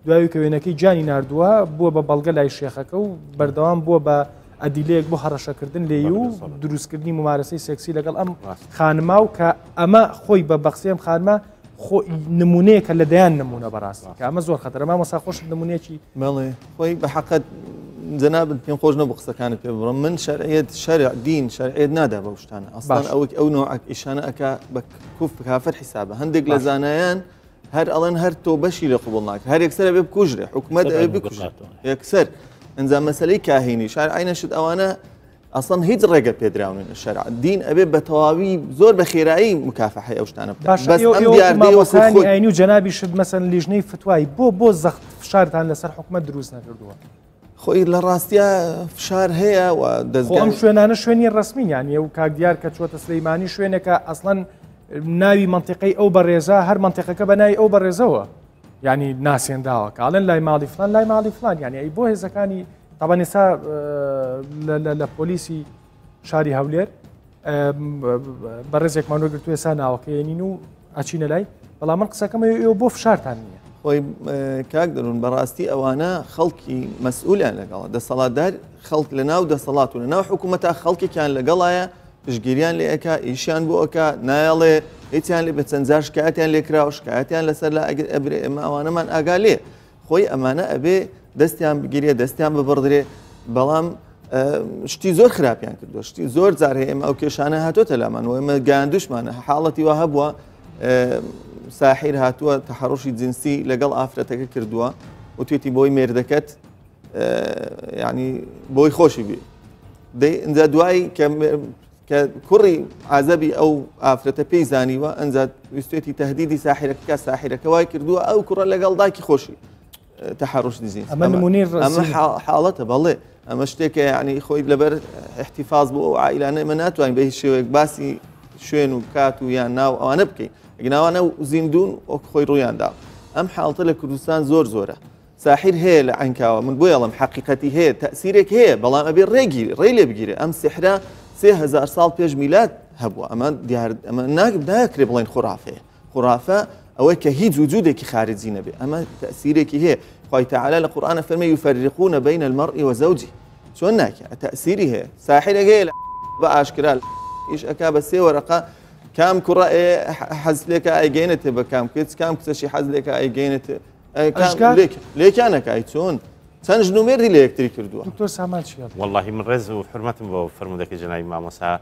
دوای کە وێنەکەی گیانی ناردووە بووە بە بەڵگە لای شێخەکە و بەردەوام بووە بە ئەدیلەیەک بۆ هەڕەشەکردن لێی و دروستکردنی ممارەسەی سێکسی لەگەڵ ئەم خانما و کە ئەمە خۆی بە بەقسەی ئەم خانمە خۆ نمونەیەکە لە دەیان نمونە بەڕاستی کە ئەمە زۆر خەتەرە مامۆستا خۆشت نمونەیەکی بەڵێ خۆی بە حەقەت جەنابت پێم خۆش نەبوو قسەکانت پێ بڕم من شەرعیەت شەرع دین شەرعیەت نادا بەو شتانە ئەسڵەن ئەوەی ئەو نوعە ئیشانە ئەکا بە کوف کافر حیسابە هەندێک لە زانایان هەر ئەڵێن هەر تۆ بەشی لێ قبوڵ ناکرێت هەر یەکسەر ئەبێ بکوژرێ حکومەت ئەبێ بکوژێت یەکسەر ئەنجام مەسەلەی کاهینی شار عینەشت ئەوانە ئەسڵەن هیچ ڕێگە پێدراونن شەرع دین ئەبێ بە تەواوی زۆر بە خێرایی مکافحەی ئەو شتانە بکات باشە بەس ئێوە ئەم ئێوە دیاردەی وەکو مامۆستایانی خۆی ئاینی و جەنابیشت مەسەن لیژنەی فتوای بۆ بۆ زەخت فشارتان لەسەر حکومەت دروست نەکردووە خۆی لە ڕاستیا فشار هەیە و خۆ ئەم دەزگای شوێنانە شوێنی ڕەسمین یانی ئەو کاک دیار کە چووەتە سلەیمانی شوێنێکە ئەسڵەن ناوی مەنتیقەی ئەو بەڕێزە هەر مەنتیقەکە بە ناوی ئەو بەڕێزەوە یعنی ناسێنراوە کاڵێن لای ماڵی فلان لای ماڵی فلان یعنی ئەی بۆ هێزەکانی تاوان ئێستا لە پۆلیسی شاری هەولێر بەڕێزێکمان وەرگرتووە ئێستا ناوەکەیەنین و ئەچینە لای بەڵام من قسەکەم ئێوە بۆ فشارتان نییە خۆی کاک دەرون بەڕاستی ئەوانە خەڵکی مەسئولیان لەگەڵە دەسەڵاتدار خەڵک لە ناو دەسەڵات و لە ناو حکوومەتە خەڵکێکیان لەگەڵایە پشگیریان لێ ئەک ئیشیان بۆ ئەک نایەڵێ هیچیان لێ بە چەندجار شکایەتیان لێکرا و شکایەتیان لەسەر لە ئەگەر ئەبرێ ئێمە ئەوانەمان ئاگا لێ خۆی ئەمانە ئەبێ دەستیان بگیرێ دەستیان ببڕدرێ بەڵام شتی زۆر خراپیان کردو شتی زۆر جار هەیە ئێمە ئەو کێشانە هاتۆتە لامان و ئێمە گەیاندوشمانە حاڵەتی وا هەبووە ساحیر هاتووە تەحەڕوشی جنسی لەگەڵ ئافرەتەکە کردووە وتێتی بۆی مێردەکەت ینی بۆی خۆشی بێ دەی ئینجا دوایی کە کە کوڕی عازەبی ئەو ئافرەتە پێی زانیوە ئەنجا ویستێتی تهدیدی ساحرەکە کا ساحرەکە وای کردووە ئەو کوڕە لەگەڵ دایکی خۆشی تەحەڕوش دزین ئەمە نمونەی ئەمە حاڵەتە بەڵێ ئەمە شتێکە یعنی خۆی لەبەر احتفاظ بۆ ئەو عائیلانە ئێمە ناتوانین بە هیچ شێوەیەک باسی شوێن و کات و یان ناو ئەوانە بکەین ئەگناوانە زیندون وەک خۆی ڕوویاندا ئەم حاڵتە لە کوردستان زۆر زۆرە ساحیر هەیە لە عەنکاوە من بۆی ئەڵێم حەقیقەتی هەیە تەئسیرێک هەیە بەڵام ئەبێ ڕێگی ڕێی لێ بگیرێ ئەم سحرە 3000 ساڵ پێش میلاد هەبووە ئەمە دیار ئەمە ناکرێ بڵێن خورافەیە خورافە ئەوەی کە هیچ وجودێکی خارجی نەبێ ئەمە تەئسیرێکی هەیە خوای تعالی لە قورئانە فەرمی یفرقون بین المرء وزوجه چۆن ناکە تەئسیری هەیە ساحرێک هەیە بە ئاشکرا ئیش ئەکا بە سێ وەرەقە کام کوڕە حەز لێکە ئەیگەینێتێ بە کام کچ کام کچەشی حەز لێکە ئەیگەینێتێ لێکیان ئەکای چۆن چەند ژن و مێردی لە یەکتری کردووە دکتۆر سامان چی ئەڵێ؟ وەڵاهی من ڕێز و حورمەتم بۆ فەرموودەکەی جەنابی مامۆستا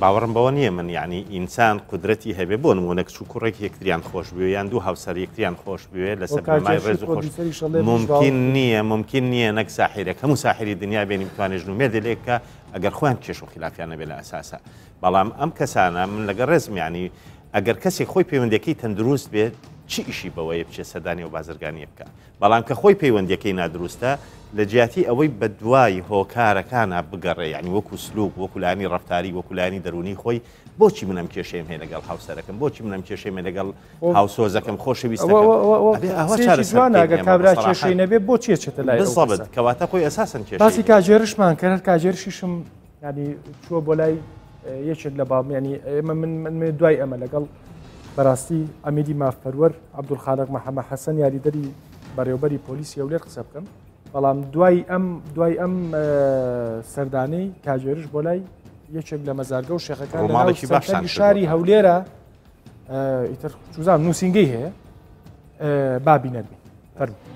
باوەڕم بەوە نییە من یعنی ئینسان قودرەتی هەبێ بۆ نموونە کچ و کوڕێک یەکتریان خۆش بوێ یان دوو هاوسەر یەکتریان خۆش بوێ لەسەر بنەمای ڕێز و خۆش ممکن نییە ممکن نییە نەک ساحیرێک هەموو ساحیری دنیا بێنی بتوانێت ژن و مێردێ لێک بکا ئەگەر خۆیان کێش و خلافیان نەبێ لە ئەساسا بەڵام ئەم کەسانە من لەگەڵ ڕێزم یعنی ئەگەر کەسێک خۆی پەیوەندیەکەی تەندروست بێت چ ئیشی بەوەیە بچێت سەردانی ئەو بازرگانیە بکا بەڵام کە خۆی پەیوەندیەکەی نادروستە لە جیاتی ئەوەی بەدوای هۆکارەکانا بگەڕێ یعنی وەکو سلوک وەکو لایەنی ڕەفتاری وەکو لایەنی دەروونی خۆی بۆچی من ئەم کێشەیەم هەیە لەگەڵ هاوسەرەکەم بۆچی من ئەم کێشەیەم هەیە لەگەڵ هاوسۆزەکەم خۆشەویستەکەم ئەبێ ئاوا چارەسەر جوانە بکەین ئەگەر ئێمە کابرا بە کێشەی سەراحەت. نەبێ بۆچی ئەچێتە لای ئەو کەسە بالضبط کەواتە خۆی ئەساسەن کێشەی باسی هەیە. کاژێرشمان کرد هەر کاژێرشیشم ینی چووە بۆ لای یەکێک لە باڵ ینی ئێمە من من دوای ئەمە لەگەڵ بەڕاستی ئەمیدی مافپەروەر عەبدولخالق محەممە حەسەن یاریدەری بەڕێوبەری پۆلیسی هەولێر قسە بکەم بەڵام دوای ئەم دوای ئەم سەردانەی کاژێرش بۆ لای یەکێک لە مەزارگە و شێخەکان ڕووماڵێکی باشتان شاری هەولێرە ئیتر چوزان نووسینگەی هەیە بابی نەربی فەرموو.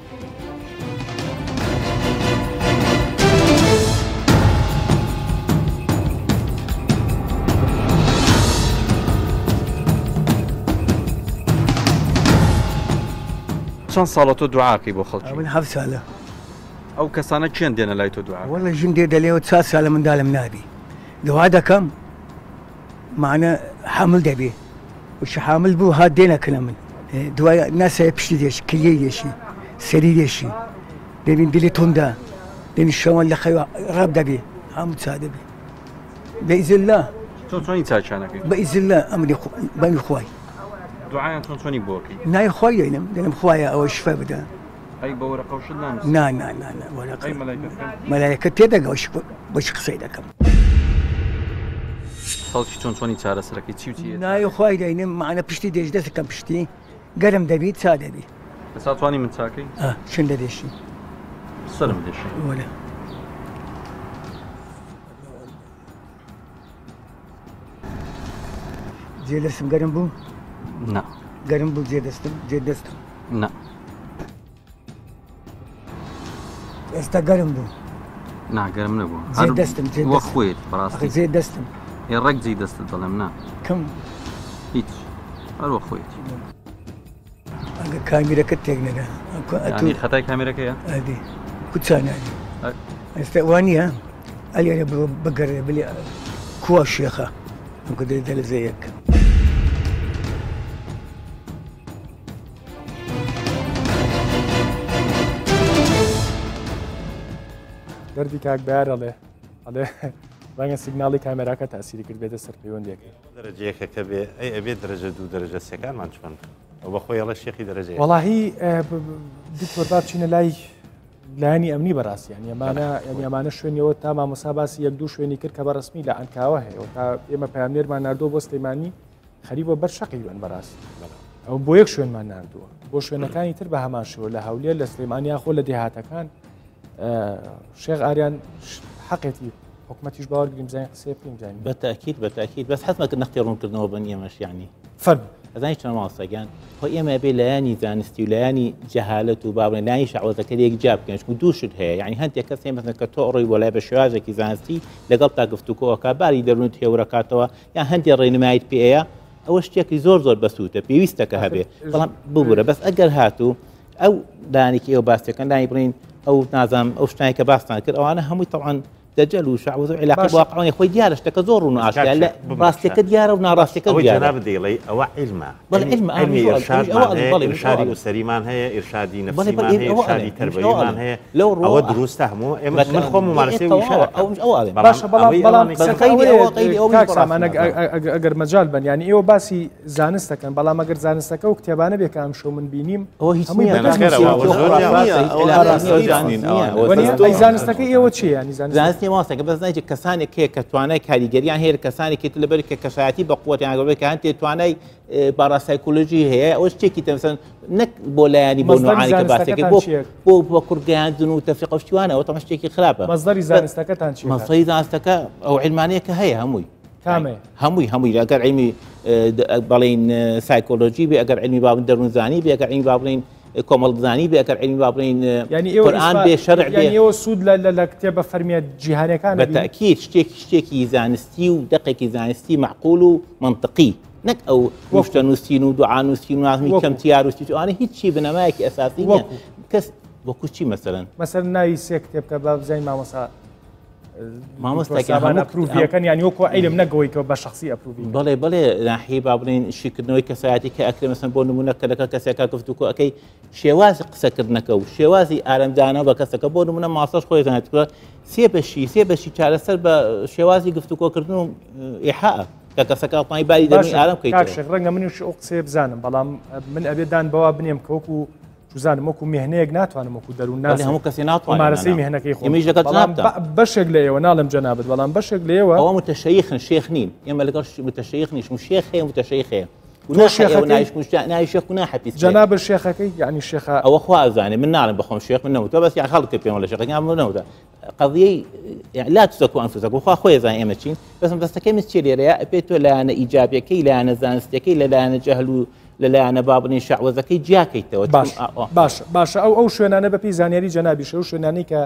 چەند ساڵە تۆ دوعاکەی بۆ خەڵکی؟ من حەفت سالە. ئەو کەسانە کێن دێنە لای تۆ دوعا؟ وەڵا ژن دێ دەلێ چوار سالە مندالم نابی دوعا دەکەم مەعنە حامل دەبێ وشی حامل بوو هات دێنە کنە من دوای ناسای پشتی دێشی کلیەی دێشی سەری دێشی دەبین دلی توندە دێنی شەوان لە خەوە ڕەب دەبێ هەموو چا دەبێ بەئیزن الله چۆن چۆنی چاکیانەکەی؟ بەئیزن الله ئەمری بەمی خوای دوعایان چۆن چۆنی بۆکەی؟ نای خوای دێنم دێنم خوایە ئەوە شفا بدە ئەی بە وەرەقە و شت نانووسی؟ نا نا نا نا وەرەقە ئەی مەلایکە بکەن؟ مەلایکە تێدەگا بۆچی قسەی دەکەم. خەڵکی چۆن چۆنی چارەسەرەکەی چی و چی؟ ناوی خوای دەینم مەعنە پشتی دێش دەست کەم پشتی گەرم دەبی چا دەبی. ئێستا توانی من چاکەی؟ ئا چن دەدێشی؟ سەرم دێشێ. وەرە. جێ دەستم گەرم بوو؟ نا. گەرم بوو جێ دەستم جێ دەستم؟ نا. ئێستا گەرم بوو. نا گەرم نەبوو. جێ دەستم جێ وەک خۆیت بەڕاستی. جێ دەستم. ئێ ڕێک جێی دەستت دەڵێم نا. کەم. هیچ. هەر وەک خۆیت. ئەگە کامیرەکەت تێک نەدا. یانی خەتای کامیرەکەیە؟ ئەدی. کوچانانی. ئێستا وا نییە؟ ئەلێرە بڕۆ بگەڕێ بلێ کوا شێخە؟ ئەم کە دەلێ دەلەزەیەک. دەردی کاک بەیار ئەڵێ ئەڵێ ڕەنگە سیگناڵی کامێراکە تاسیری کرد بێتە سەر پەیوەندیەکەی. دەرەجە یەکەکە بێ ئەی ئەبێ دەرەجە دوو دەرەجە سێکانمان چۆن ئەو بە خۆی ئەڵێ شێخی دەرەجە یەک. وەڵاهی دکتۆر با بچینە لای لایەنی ئەمنی بەڕاستی یانی ئەمانە یانی ئەمانە شوێنیەوە تا مامۆسا باسی یەک دوو شوێنی کرد کە بە ڕسمی لە عەنکاوە هەیە و تا ئێمە پەیامنێرمان ناردووە بۆ سلێمانی خەریبە بەر شەقی بن بەڕاستی ئەو بۆ یەک شوێنمان ناردووە بۆ شوێنەکانی تر بە هەمان شێوە لە هەولێر لە سلێمانی یاخۆ لە دێهاتەکان شێخ ئاریان حەقێتی حکومەتیش باوەڕ گریم بزانین قسەی بکەین بزانین بە تاکید بە تاکید بەس حەزمەکە نەختێ ڕوونکردنەوە بن ئێمەش یعنی فەرموو ئەزانی چۆن مامۆستا گیان خۆ ئێمە بێ لایەنی زانستی و لایەنی جەهالەت و با بڵێن لایەنی شەعوەزەکە لێک جیا بکەین چونکە دوو شت هەیە یعنی هەندێک کەس هەیە مەسەلەن کە تۆ ئەڕۆی بۆ لای بە شێوازێکی زانستی لەگەڵ تا گفتوگۆ ئەکا باری دەروونت هێورەکاتەوە یان هەندێک ڕێنماییت پێیە ئەوە شتێکی زۆر زۆر بەسوودە پێویستە کە هەبێ بەڵام ببورە بەس ئەگەر هاتوو ئەو لایەنێکی ئێوە باس دەکەن لای بڵین ئەو نازانم ئەو شتانەی کە باستان کرد ئەوانە هەمووی تەوان دەجەل و شەعوەزە و عیلاقەی بە واقعەوە نیە، خۆی دیارە شتەکە زۆر ڕوون و ئاشکرایە، لە ڕاستیەکە دیارە و ناڕاستیەکە ئەوەی دیارە. جەنابت دەیڵێی ئەوە عیلمە، بەڵێ عیلمە، ئا عیلمی منیش ئەوە ئەڵێم، ئیرشادمان منیش ئەوە هەیە، ئەڵێم، بەڵێ منیش ئەوە ئیرشادی ئەڵێم. ئوسەریمان هەیە، ئیرشادی بەڵێ نەفسیمان بەڵێ هەیە، ئەوە ئیرشادی ئەڵێم، منیش ئەوە تەربەویمان ئەڵێم. هەیە، لەو ئەوە ڕووەوە دروستە هەموو ئێمە بەس من خۆم ئێ مومارەسەی تەواوە، ئیشە ئەکەم. ئەو منیش ئەوە ئەڵێم. بەڵام باشە بەڵام ئەوەی بەڵام ئەوانەی قسەکە کە غەیری ئەوەیە ئەوە غەیری ئەوە منیش کاک بەڕاستی سامان نازانم. ئەگەر مەجال بەن یانی ئێوە باسی زانست دەکەن بەڵام ئەگەر زانستەکە و کتێبانە بێ کە ئەمشەو من بینیم ئەوە هیچ هەمووی نییە بە دەست نەخێر نووسیوە. ئەوە ئەوە زۆر خورافاتە، نییە، هیچ ئەوە عیلاقەی ڕاست نییە، هیچ زانست نین، نییە، ئەوانە. ئەوە وەنیە؟ زانست ئەی نییە. زانستەکەی ئێوە چییە؟ یانی زانست زانست نییە مامۆستا کە بەس نایچێت کەسانێک هەیە کە توانای کاریگەریان هەیە کەسانێکی تر لەبەر کە کەسایەتی بە قوتیان گەورە کە هەندێک توانای پاراسایکۆلۆژی هەیە ئەوە شتێکی تر مەسەن نەک بۆ لایەنی بۆ مەسدەری نوعانی کە باسێکی زانستەکەتان بۆ چییە؟ بۆ بە کوردگەیاندن و تەفریقە و شتیوانە ئەوە تەمە شتێکی خراپە مەسدەری زانستەکەتان چییە؟ مەسدەری زانستەکە ئەو عیلمانەیە کە هەیە هەمووی کامەیە؟ هەمووی هەمووی ئەگەر عیلمی بەڵین سایکۆلۆژی بێ ئەگەر عیلمی بابن دەروونزانی بێ ئەگەر عیلمی با بڵێین کۆمەڵزانی بێ ئەگەر عیلمی با بڵێین یعنی ئێوە قورئان بێ شەرع بێ یعنی ئێوە سوود لە لە لە کتێبە فەرمییە جیهانیەکان بە ئەبینن؟ تەئکید شتێکی شتێکی زانستی و دەقێکی زانستی مەعقول و مەنتقی نەک ئەو وەکو نوشتە نووسین و دوعا نووسین و نازمی وەکو کەمتیار و شتی ئەوانە هیچی بنەمایەکی ئەساسی نییە وەکو کەس وەکو چی مەسەلەن؟ مەسەلەن ناوی سێ کتێب کە با بزانین مامۆستا مامۆستا دکتۆر سامان approve ی ئەکەن یانی وەکو عیلم نەک ئەوەی کە بە شەخسی approve ی کەن. بەڵێ بەڵێ ناحیەی با بڵێین شیکردنەوەی کەسایەتی کە ئەکرێ مەسەن بۆ نمونە کە لەگەڵ کەسێکا گفتوگۆ ئەکەی شێوازی قسەکردنەکە و شێوازی ئارامدانەوە بە کەسەکە بۆ نمونە ماسەش خۆی زانێت کە سێ بەشی سێ بەشی چارەسەر بە شێوازی گفتوگۆکردن و ئیحاء کە کەسەکە ئەتوانی باری دەروونی باشە ئارام کاک بکەیتەوە. شێخ ڕەنگە منیش ئەو قسەیە بزانم بەڵام من ئەبێ دان بەوە بنێم کە وەکو چوزانم وەکو مهنەیەک ناتوانم وەکو دەروون بەڵێ ناسێک هەموو کەسێ ناتوانێت ممارەسەی نا نا مهنەکەی خۆم ئێمەیش لەگەڵ بەڵام جەنابتان بەشێک لە ئێوە ناڵێم جەنابت بەڵام بەشێک لە ئێوە ئەوە متەشەیخن شێخ نین ئێمە لەگەڵ متەشەیخ نیشم شێخ هەیە متەشەیخ هەیە تۆ گوناحە ئێوە شێخەکەی ناویش مشتا- ناوی شێخ گوناحە پیس بێ. جەنابت شێخەکەی یعنی شێخە ئەوە خوا ئەزانێ من ناڵێم بەخۆم شێخ من نەوتوە بەس یان خەڵک پێم وڵێ شێخەکان من نەوتە قضیەی لا تزەکو ئەنفسەکم خوا خۆی ئەزانێ ئێمە چین بەس مەبەستەکەی من چیە لێرەیە ئەبێ تۆ لایەنە ئیجابیەکەی لایەنە زانستیەکەی لە لایەنە جەهل و لە لایەنە با بڵێین شەعوەزەکەی جیاکەیتەوە باش باشە باشە ئەو ئەو شوێنانە بەپێی زانیاری جەنابیشە ئەو شوێنانەی کە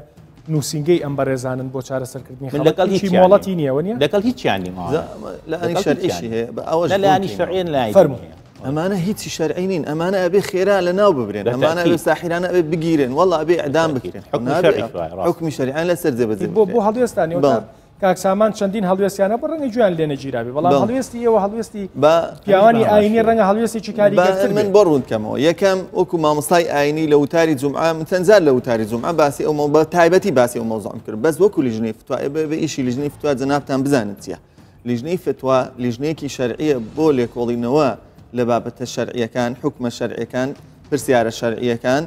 نووسینگەی ئەم بەڕێزانن بۆ چارەسەرکردنی من خەڵک لەگەڵ هیچی هیچیان مۆڵەتی نیم نییە وەنیە؟ لەگەڵ هیچیان نیم ئەوانە. لایەنی لەگەڵ شەرعیشی هیچیان هەیە بە ئەوەش نە لایەنی ڕوون شەرعیە نە لایەنی فەرموو. دینی هەیە. ئەمانە هیچی شەرعی نین ئەمانە ئەبێ خێرا لە ناو ببرێن ئەمانە ئەبێ بەتەئکید. ساحیرانە ئەبێ بگیرێن وەڵا ئەبێ ئیعدام بەتەئکید. بکرێن حوکمی نابێ شەرعیش وایە ڕاستە. حوکمی شەرعیان لەسەر جێبەجێ بۆ بکرێ. بۆ هەڵوێستان ئێوە بەڵێ. کاک سامان چەندین هەڵوێستیان هەبوو ڕەنگە گوێیان لێ نەگیرابێ بەڵام بەڵێ. هەڵوێستی ئێوە هەڵوێستی با پیاوانی بە ئایینی هەمان ڕەنگە هەڵوێستێکی با کاریگەرتر من بێ. بۆ ڕوون کەمەوە یەکەم وەکو مامۆستای ئایینی لە وتاری جومعە من چەند جار لە وتاری جومعە باسی ئەو مەو- بە تایبەتی باسی ئەو مەوزوعم کرد بەس وەکو لیژنەی فتوا ئێ بە ئیشی لیژنەی فتوا جەنابتان بزانن چییە لیژنەی فتوا لیژنەیەکی شەرعیە بۆ لێکۆڵینەوە لە بابەتە شەرعیەکان، حوکمە شەرعیەکان، پرسیارە شەرعیەکان،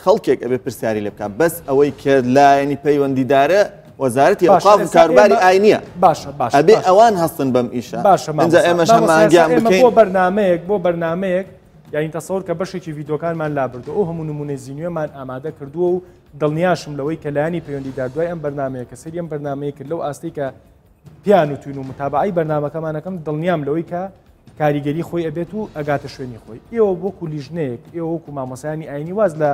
خەڵکێک ئەبێ پرسیاری لێ بکات، بەس ئەوەی کە لایەنی پەیوەندیدارە وەزارەتی باشە ئەوقاف و ئێستا کاروباری ئێمە ئاینیە. باشە باشە ئەبێ باشە. ئەوان هەستن بەم ئیشە. باشە ئینجا مامۆستا ئێمەش مامۆستا ئێستا هەماهەنگیان ئێمە بکەین. بۆ بەرنامەیەک بۆ بەرنامەیەک یانی تەسەور کە بەشێکی ڤیدیۆکانمان لابردووە ئەو هەموو نموونەی زینوێمان ئامادە کردووە و دڵنیاشم لەوەی کە لایەنی پەیوەندیدار دوای ئەم بەرنامەیە کە سەیری ئەم بەرنامەیە کرد لەو ئاستەی کە پێیان وتوین و متابعەی بەرنامەکەمان ئەکەم دڵنیام لەوەی کە کاریگەری خۆی ئەبێت و ئەگاتە شوێنی خۆی ئێوە وەکو لیژنەیەک ئێوە وەکو مامۆسایانی ئاینی واز لە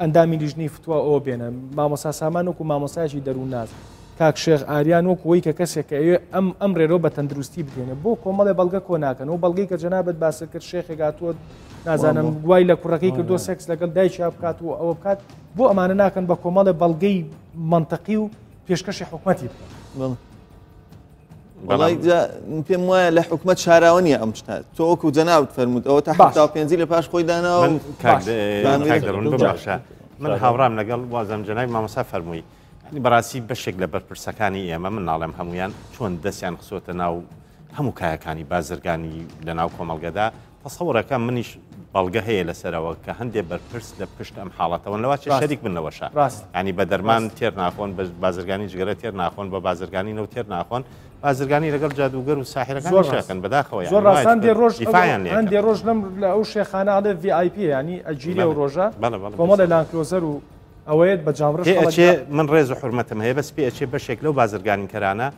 ئەندامی لیژنەی فتوا ئەوە بێنە مامۆسا سامان وەکو مامۆسایەکی دەروونناس کاک شێخ ئاریان وەکو وەی کە کەسێک کە ئەوێ ئەم ئەم ڕێرەوە بە تەندروستی بگەێنێ بۆ کۆمەڵێ بەڵگە کۆ ناکەن و بەڵگەی کە جەنابەت باست کرد شێخێک هاتووە نازانم گوای لە کوڕەکەی کردو سێکس لەگەڵ دایکیا بکات و ئەوە بکات بۆ ئەمانە ناکەن بە کۆمەڵێ بەڵگەی مەنتقی و پێشکەشی حکومەتی بکەن. وەڵای جا پێم وایە لە حکومەت شاراوە نییە ئەم شتە تۆ وەکو جەنابت فەرمووت ئەوە تا 75 لە پاش خۆی داناوە من کاک دەروون ببەخشە من هاوڕام لەگەڵ وازم جەنابی مامۆستا فەرمووی یعنی بەڕاستی بەشێک لە بەرپرسەکانی ئێمە من ناڵێم هەمویان چۆن دەستیان خسۆتە ناو هەموو کایەکانی بازرگانی لە ناو کۆمەڵگەدا تەسەورەکەم منیش بەڵگە هەیە لەسەرەوە کە هەندێ بەرپرس لە پشت ئەم حاڵەتەوەن لەواچێ شەریک بن لەوەشا یانی بە دەرمان تێر ناخۆن بە بازرگانی جگەرە تێر ناخۆن بە بازرگانی نەوت تێر ناخۆن بازرگانی لەگەڵ جادووگەر و ساحرەکان زۆر شەکەن بەداخەوە زۆر ڕاست هەندێ ڕۆژ هەندێ ڕۆژ لەم لە ئەو شێخانە ئەڵێ VIP ینی ئەگیرێ ئەو ڕۆژە کۆمەڵێ لاندکرۆزەر و ئەوەیەت بە جامڕەش پێ ئەچێ من ڕێز و حورمەتم هەیە بەس پێ ئەچێ بەشێک لەو بازرگانیکەرانە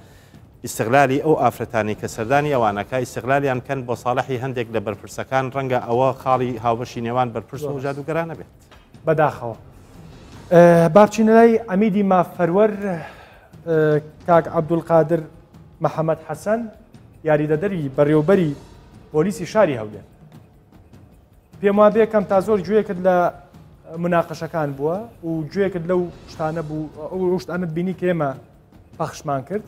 ئیستغلالی ئەو ئافرەتانەی کە سەردانی ئەوان ئەکا ئیستغلالیان بکەن بۆ ساڵحی هەندێک لە بەرپرسەکان ڕەنگە ئەوە خاڵی هاوبەشی نێوان بەرپرس و جادوگەرانە بێت. بەداخەوە. با بچینە لای عەمیدی مافپەروەر کاک عەبدولقادر محەمەد حەسەن یاریدەدەری بەڕێوبەری پۆلیسی شاری هەولێر. پێم وابێ کەم تا زۆر گوێکت لە مناقەشەکان بووە و گوێکت لەو شتانە بوو ئەو شتانت بینی کە ئێمە پەخشمان کرد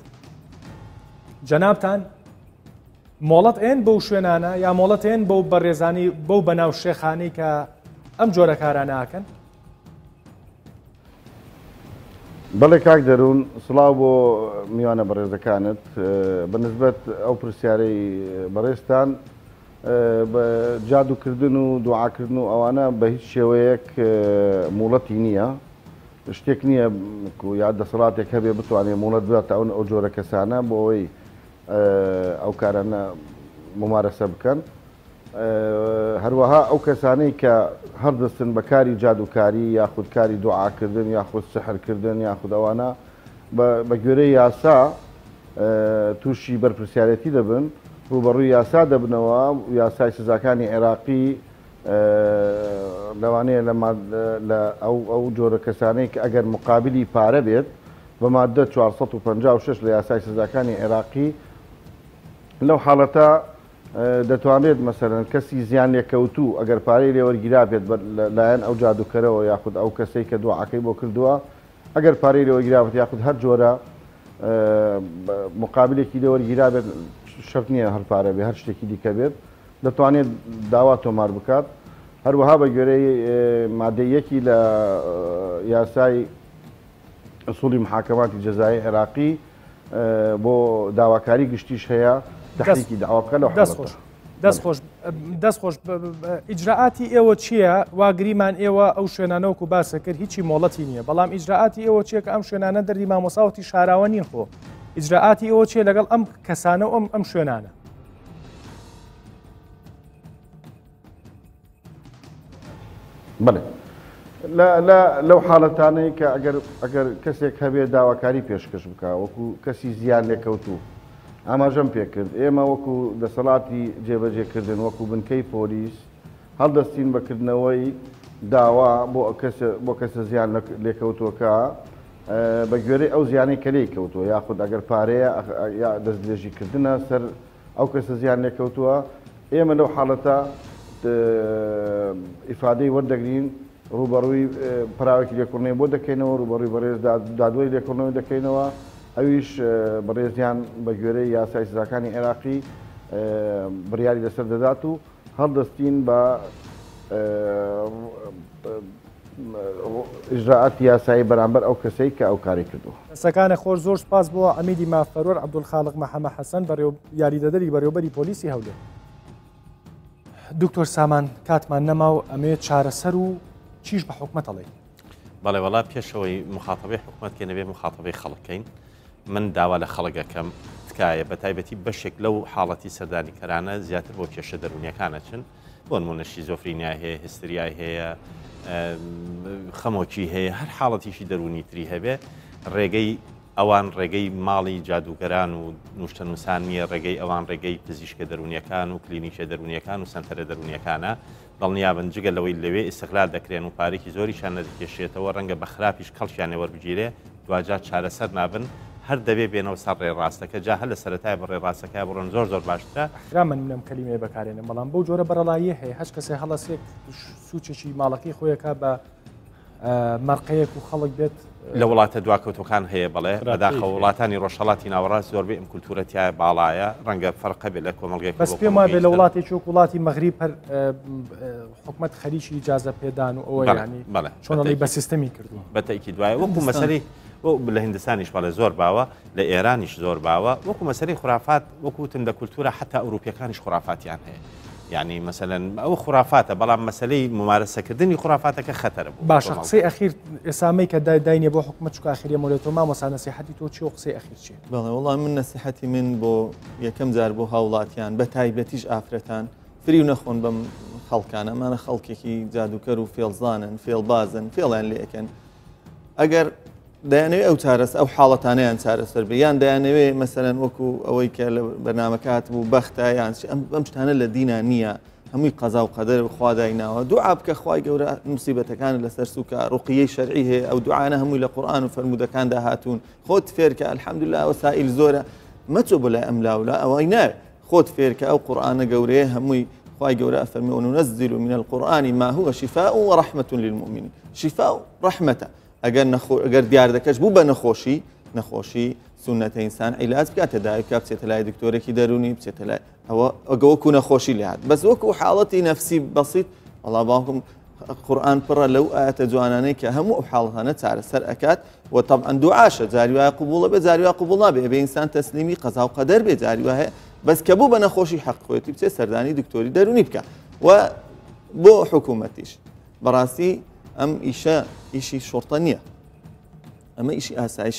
جەنابتان مۆڵەت ئێن بەو شوێنانە یا مۆڵەت ئێن بەو بەڕێزانی بەو بەناو شێخانەی کە ئەم جۆرە کارانە ئەکەن؟ بەڵێ کاک دەروون، سڵاو بۆ میوانە بەڕێزەکانت. بە نسبەت ئەو پرسیارەی بەڕێزتان، جادووکردن و دوعاکردن و ئەوانە بە هیچ شێوەیەک موڵەتی نییە. شتێک نییە یا دەسەڵاتێک هەبێ بتوانێت موڵەت بداتە ئەو جۆرە کەسانە بۆ ئەوەی ئەو کارانە مومارەسە بکەن. هەروەها ئەو کەسانەی کە هەڵدەستن بە کاری جادووکاری یاخود کاری دوعاکردن یاخود سحرکردن یاخود ئەوانە بە گوێرەی یاسا تووشی بەرپرسیارێتی دەبن، ڕووبەڕووی یاسا دەبنەوە، یاسای سزاکانی عێراقی لەوانەیە لە ئەو جۆرە کەسانەی کە ئەگەر مقابلی پارە بێت بە ماددە 456 لە یاسای سزاکانی عێراقی لەو حاڵەتە دەتوانرێت مەسەلەن کەسی زیانلێکەوتوو ئەگەر پارەی لێوەرگیرابێت بە لایەن ئەو جادووکەرەوە یاخود ئەو کەسەی کە دوعاکەی بۆ کردووە ئەگەر پارەی لێوەرگیرابێت یاخود هەر جۆرە مقابلێکی لێوەرگیرابێت شەرت نییە هەر پارە بێ هەر شتێکی دیکە بێت دەتوانێت داوا تۆمار بکات هەروەها بە گوێرەی مادەی یەکی لە یاسای ئسوڵی محاکەماتی جەزایی عێراقی بۆ داواکاری گشتیش هەیە تحریکی داوا بکە لەو دەست خۆش دەست خۆش دەست خۆش ئیجرائاتی ئێوە چییە؟ وا گریمان ئێوە ئەو شوێنانە وەکو باسە کرد هیچی مۆڵەتی نییە بەڵام ئیجرائاتی ئێوە چییە کە ئەم شوێنانە دەردی مامۆساوتی شاراوە نین خۆ ئیجرائاتی ئێوە چییە لەگەڵ ئەم کەسانە و ئەم ئەم شوێنانە؟ بەڵێ لە لە لەو حاڵەتانەی کە ئەگەر ئەگەر کەسێک هەبێ داواکاری پێشکەش بکا وەکو کەسی زیان لێکەوتوو ئاماژەم پێکرد ئێمە وەکو دەسەڵاتی جێبەجێکردن وەکو بنکەی پۆلیس هەڵدەستین بە کردنەوەی داوا بۆ کەسە بۆ کەسە زیان لێکەوتووەکە بە گوێرەی ئەو زیانەی کە لێی کەوتووە یاخود ئەگەر پارەیە یا دەستدرێژیکردنە سەر ئەو کەسە زیان لێکەوتووە، ئێمە لەو حاڵەتە ئیفادەی وەردەگرین، ڕووبەڕووی پەراوێکی لێکۆڵینەوەی بۆ دەکەینەوە، ڕووبەڕووی بەڕێز دادوەری لێکۆڵینەوەی دەکەینەوە، ئەویش بەڕێزیان بە گوێرەی یاسای سزاکانی عێراقی بڕیاری لەسەر دەدات و هەڵدەستین بە ئیجرائاتی یاسایی بەرامبەر ئەو کەسەی کە ئەو کارەی کردووە. دەستەکانت خۆش زۆر سوپاس بۆ عەمیدی مافپەروەر عەبدولخالق مەحەمە حەسەن یاریدەدەری بەڕێوەبەری پۆلیسی هەولێر. دکتۆر سامان کاتمان نەما و ئەمەوێت چارەسەر و چیش بە حکومەت ئەڵێی؟ بەڵێ وەڵا پێشەوەی مخاتەبەی حکومەت کەین ئەبێ مخاتەبەی خەڵک کەین من داوا لە خەڵک ئەکەم تکایە بە تایبەتی بەشێک لەو حاڵەتی سەردانیکەرانە زیاتر بۆ کێشە دەروونیەکان ئەچن بۆ نمونە شیزۆفرینیای هەیە، هستریای هەیە، خەمۆکی هەیە، هەر حاڵەتیشی دەروونی تری هەبێ، ڕێگەی ئەوان ڕێگەی ماڵی جادووگەران و نوشتەنووسان نییە، ڕێگەی ئەوان ڕێگەی پزیشکە دەروونیەکان و کلینیکە دەروونیەکان و سەنتەرە دەروونیەکانە. دڵنیابن جگە لەوەی لەوێ ئیستغلال دەکرێن و پارێکی زۆریشیان نەدەکێشرێتەوە، ڕەنگە بە خراپیش کەڵکیان لێ وەربگیرێ، دواجار چارەسەر نابن، هەر دەبێ بێنەوە سەر ڕێ ڕاستەکە، جا هەر لە سەرەتای بە ڕێ ڕاستەکەیا بڕۆن زۆر زۆر باشترە. ئەحترامەن من ئەم کەلیمەیە بەکارێنم بەڵام بەو جۆرە بەرەڵاییە هەیە هەچ کەسێ هەڵەسێ سوچێکی ماڵەکەی خۆی ئەکا بە مەرقەیەک و خەڵک بێت. لە وڵاتە دواکەوتوەکان هەیە بەڵێ، بەداخەوە وڵاتانی ڕۆژهەڵاتی ناوەڕاست زۆربەی ئەم کولتوورە تیایا باڵایە، ڕەنگە فەرق هەبێت لە کۆمەڵگەیەک بەس بۆ پێم وابێ کۆمەڵگەیەکی لە تر. وڵاتێکی وەک وڵاتی مەغریب هەر حکومەت خەریکی ئیجازە پێدان و ئەوە بەڵێ، یانی بەڵێ، چۆن ئەڵێی بە بەتەئکید. سیستەمی کردووە. بەتەئکید وایە وەکو هندستان. مەسەلەی لە هندستانیش بەڵێ زۆر باوە، لە ئێرانیش زۆر باوە، وەکو مەسەلەی خورافات وەکو وتم لە کولتوورە حەتا ئەوروپیەکانیش خورافاتیان هەیە. یعنی مەسەلەن ئەو خورافاتە بەڵام مەسەلەی ممارەسەکردنی خورافاتەکە خەتەرە بۆ باشە کۆمەڵگە. قسەی ئەخیر ئێسامەی کە دای داینێ بۆ حکومەت چونکە ئاخریە مۆلێ تۆ مامۆستا نەسیحەتی تۆ چیە و قسەی ئەخیر چیە؟ بەڵێ وەڵا من نەسیحەتی من بۆ یەکەم جار بۆ هاوڵاتیان بە تایبەتیش ئافرەتان فریو نەخۆن بەم خەڵکانە ئەمانە خەڵکێکی جادوکەر و فێڵزانن فێڵبازن فێڵیان لێ ئەکەن ئەگەر دەیانەوێ ئەو چارەس ئەو حاڵەتانەیان چارەسەر بێ یان دەیانەوێ مەسەلەن وەکو ئەوەی کە لە بەرنامەکە هاتبوو بەختە یان چی ئەم شتانە لە دینا نییە هەمووی قەزا و قەدەر و خوا دایناوە دوعا بکە خوای گەورە مصیبەتەکانت لەسەر سوکە ڕوقیەی شەرعی هەیە ئەو دوعانە هەمووی لە قورئان و فەرموودەکاندا هاتوون خۆت فێرکە الحمدلله وەسائیل زۆرە مەچۆ بۆ لای ئەم لاولا ئەوەی ناوێ خۆت فێرکە ئەو قورئانە گەورەیە هەمووی خوای گەورە ئەفەرمێ وننزل من القرآن ما هو شفاء ورحمة للمؤمنين شفاء ڕەحمەتە ئەگەر نەخۆ ئەگەر دیاردەکەش بوو بە نەخۆشی نەخۆشی سوننەتە ئینسان عیلاج بکات تەداوی بکات بچێتە لای دکتۆرێکی دەروونی بچێتە لای ئەوە ئەگە وەکو نەخۆشی لێهات بەس وەکو حاڵەتی نەفسی بەسیت وەڵا باوکم قورئان پڕە لەو ئاەتە جوانانەی کە هەموو ئەو حاڵەتانە چارەسەر ئەکات و طبعا دوعاشە جاری وایە قبوڵە بێ جاری وایە قبوڵ نابێ ئەبێ ئینسان تەسلیمی قەزا و قەدەر بێ جاری وایە بەس کە بوو بە نەخۆشی حەق خۆیەتی بچێ سەردانی دکتۆری دەروونی بکە و بۆ حکوومەتیش بەڕاستی ئەم ئیشە ئیشی شۆڕتە نییە ئەمە ئیشی ئاسایش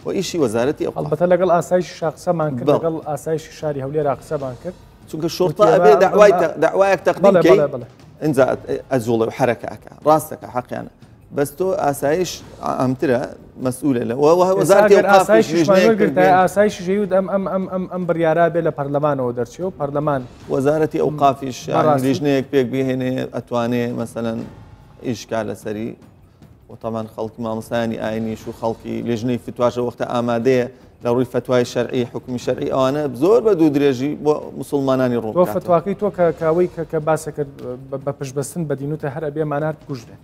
و ئیشی وەزارەتی ئەو هەڵبەتە لەگەڵ ئاسایشی شا قسەمان کرد لەگەڵ ئاسایشی شاری هەولێرا قسەمان کرد چونکە شۆڕتە ئەبێ داوای داوایەک تەقدیم بکەی ئینجا ئەجوڵێ و حەرەکە ئەکا ڕاستەکە حەقیانە بەس تۆ ئاسایش ئەمترە مەسئولە لە وەزارەتی ئاسایش ژیود ئەم ئەم ئەم ئەم ئەم بڕیارا بێ لە پەرلەمانەوە دەرچێ و پەرلەمان وەزارەتی ئەوقافیش لیژنەیەک پێک بهێنێ ئەتوانێ مەسەلەن ئیشکا لەسەری و تەبعەن خەڵکی مامۆستایانی ئاینیش و خەڵکی لێژنەی فتواشە وەختە ئامادەیە لە ڕووی فتوای شەرعی حکومی شەرعی ئەوانە زۆر بە دوو درێژی بۆ مسلمانانی ڕوون تۆ فتواکەی تۆ کە کاوەی کە کە باسە کرد بە پشتبەستن بە دینوتە هەر ئەبێ مانار بکوژرێن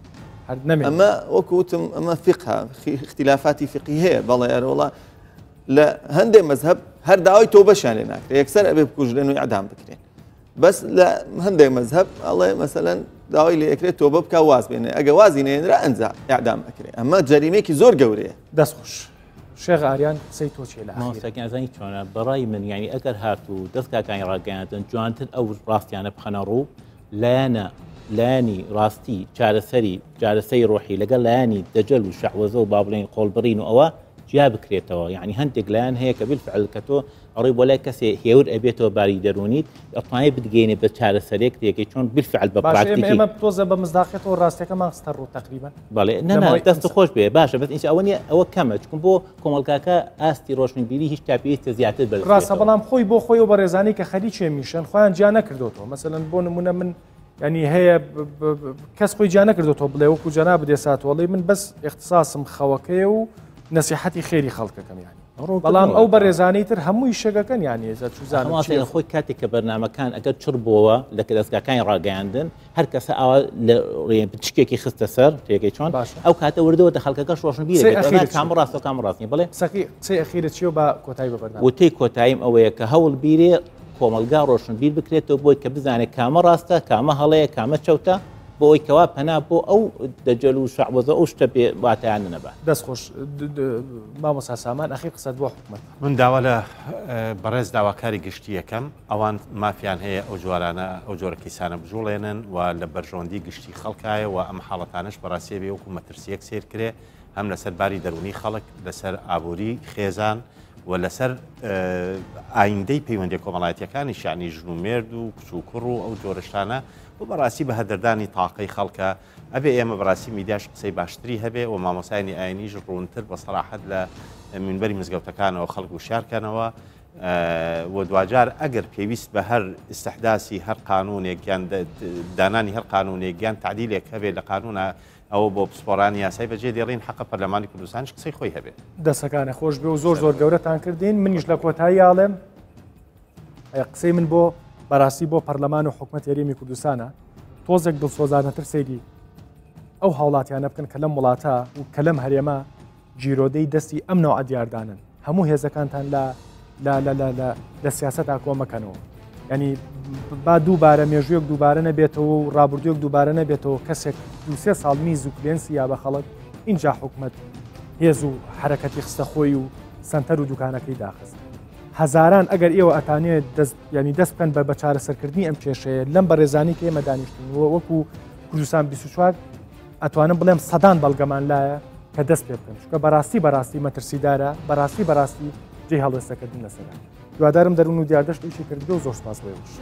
هەر نەمێ ئەمە وەکو وتم ئەمە فقه اختلافاتی فقهی هەیە بەڵێ ئەرۆڵا لە هەندێک مەذهب هەر داوای تۆبەشیان لێ ناکرێت یەکسەر ئەبێ بکوژرێن و ئیعدام بکرێن بەس لە هەندێک مەزهەب ئەڵێ مەسەلەن داوای لێ ئەکرێت تۆبە بکا واز بێنێ ئەگە وازی نێنرا ئەنجا ئیعدام ئەکرێ ئەمە جەریمەیەکی زۆر گەورەیە. دەست خۆش شێخ ئاریان قسەی تۆ چیە لە ئاخیر؟ مامۆستا گیان ئەزانی چۆنە بەڕای من یعنی ئەگەر هاتوو دەزگاکانی ڕاگەیاندن جوانتر ئەو ڕاستیانە بخەنە ڕوو لایەنە لایەنی ڕاستی چارەسەری چارەسەری ڕۆحی لەگەڵ لایەنی دەجەل و شەعوەزە و با بڵێین قۆڵبڕین و ئەوە جیا بکرێتەوە یعنی هەندێک لایەن هەیە کە بالفعل کە تۆ ئەڕۆی بۆ لای کەسێ هێور ئەبێتەوە باری دەروونیت ئەتوانێت بتگەینێ بە چارەسەرێک تێکەی چۆن بالفعل بە باشە ئێمە پراکتیکی ئێمە تۆزە بە مزداقیەتەوە ڕاستیەکەمان خستە ڕوو تەقریبا بەڵێ لە نا نا ماوەی دەست خۆش بێ باشە بەس ئینجا ئەوە نییە ئەوە کەمە چکم بۆ کۆمەڵگاکە ئاستی ڕۆشنبیری هیچ تا پێویستە زیاتر بەرز ڕاستە بێتەوە. بەڵام خۆی بۆ خۆی و بەڕێزانی کە خەریکی میشن خۆیان جیا نەکردۆتەوە مەسەلەن بۆ نمونە من ینی هەیە کەس خۆی جیا نەکردۆتەوە بڵێ وەکو جەنابت ئێستا تۆڵی من بەس ئیختیساسم خەوەکەیە و نەسیحەتی خێری خەڵکەکەم یانی بەڵام ئەو بەڕێزانەی تر هەمووی شەگەکەن یان ێزە چوزانم خۆی کاتێک کە بەرنمەکان ئەگەر چڕ بۆوە لە دەستگاکانی ڕاگەیاندن هەر کەسە ئاوا لە پچکێکی خستە سەر تێگەی چۆن ئەو کاتە وردەوە دە خەڵکەکەش ڕۆشن بیر کام ڕاستە کام ڕاست نیە بڵێ قسەی ئەخیرە چیە بە کۆتایی بە وتەی کۆتاییم ئەوەیە کە هەوڵ بیرێ کۆمەلگا ڕۆشنبیر بکرێتەوە بۆی کە بزانێت کامە ڕاستە کامە هەڵەیە کامە چەوتە بۆ ئەوەی کەوا پەنا بۆ ئەو دەجەل و شەعوەزە ئەو شتە بێ واتایانە نەبات. دەست خۆش مامۆستا سامان ئەخیر قسەت بۆ حکومەت. من داوا لە بەڕێز داواکاری گشتی یەکەم ئەوان مافیان هەیە ئەو جوارانە ئەو جۆرە کەیسانە بجوڵێنن و لە بەرژەوەندی گشتی خەڵکایە و ئەم حاڵەتانەش بەڕاستیە بێ وەکو مەترسیەک سەیر کرێ هەم لەسەر باری دەروونی خەڵک لەسەر ئابووری خێزان و لەسەر ئایندەی پەیوەندی کۆمەڵایەتیەکانیش یعنی ژن و مێرد و کچ و کوڕ و ئەو جۆرە شتانە بۆ بەڕاستی بە هەدەردانی تاقەی خەڵکە ئەبێ ئێمە بەڕاستی میدیاش قسەی باشتری هەبێ و مامۆسایانی ئاینیش ڕوونتر بە سەراحەت لە مینبەری مزگەوتەکانەوە خەڵک وشیار کەنەوە و دواجار ئەگەر پێویست بە هەر ئیستحداسی هەر قانونێک یان دانانی هەر قانونێک یان تعدیلێک هەبێ لە قانونە ئەوە بۆ پسپۆرانی یاسای بەجێ دێڵین حەقە پەرلەمانی کوردستانیش قسەی خۆی هەبێ. دەسەکانە خۆش بێ و زۆر زۆر گەورەتان کردین منیش لە کۆتایی ئاڵێم قسەی من بۆ بەڕاستی بۆ پەرلەمان و حکومەت هەرێمی کوردستانە تۆزێک دڵسۆزانەتر سەیری ئەو هاوڵاتیانە بکەن کە لەم وڵاتە و کە لەم هەرێمە گیرۆدەی دەستی ئەم نەوعە دیاردانن هەموو هێزەکانتان لە لە لە لە لە لە سیاسەتا کۆمەکەنەوە ینی با دووبارە مێژوویەک دووبارە نەبێتەوە و ڕابردوویەک دووبارە نەبێتەوە کەسێک دوسێ ساڵ میز و کلێنسی یا بە خەڵک اینجا حکومت هێز و حرەکەتی خستە خۆی و سنتەر و دوکانەکەی داخست هەزاران ئەگەر ئێوە ئەتانێ دەست ینی دەست بکەن بە بە چارەسەرکردنی ئەم کێشەیە لەم بەڕێزانی کە ئێمە دانیشتون وەکو کوردستان 24 ئەتوانم بڵێم سەدان بەڵگەمان لایە کە دەست پێ بکەن چونکە بەڕاستی بەڕاستی مەترسیدارە بەڕاستی بەڕاستی جێی هەڵوێستەکردن لەسەرە هیوادارم دەروون و دیاردەشت ئیشی کردبێ و زۆر سپاس بۆ ئێوەش.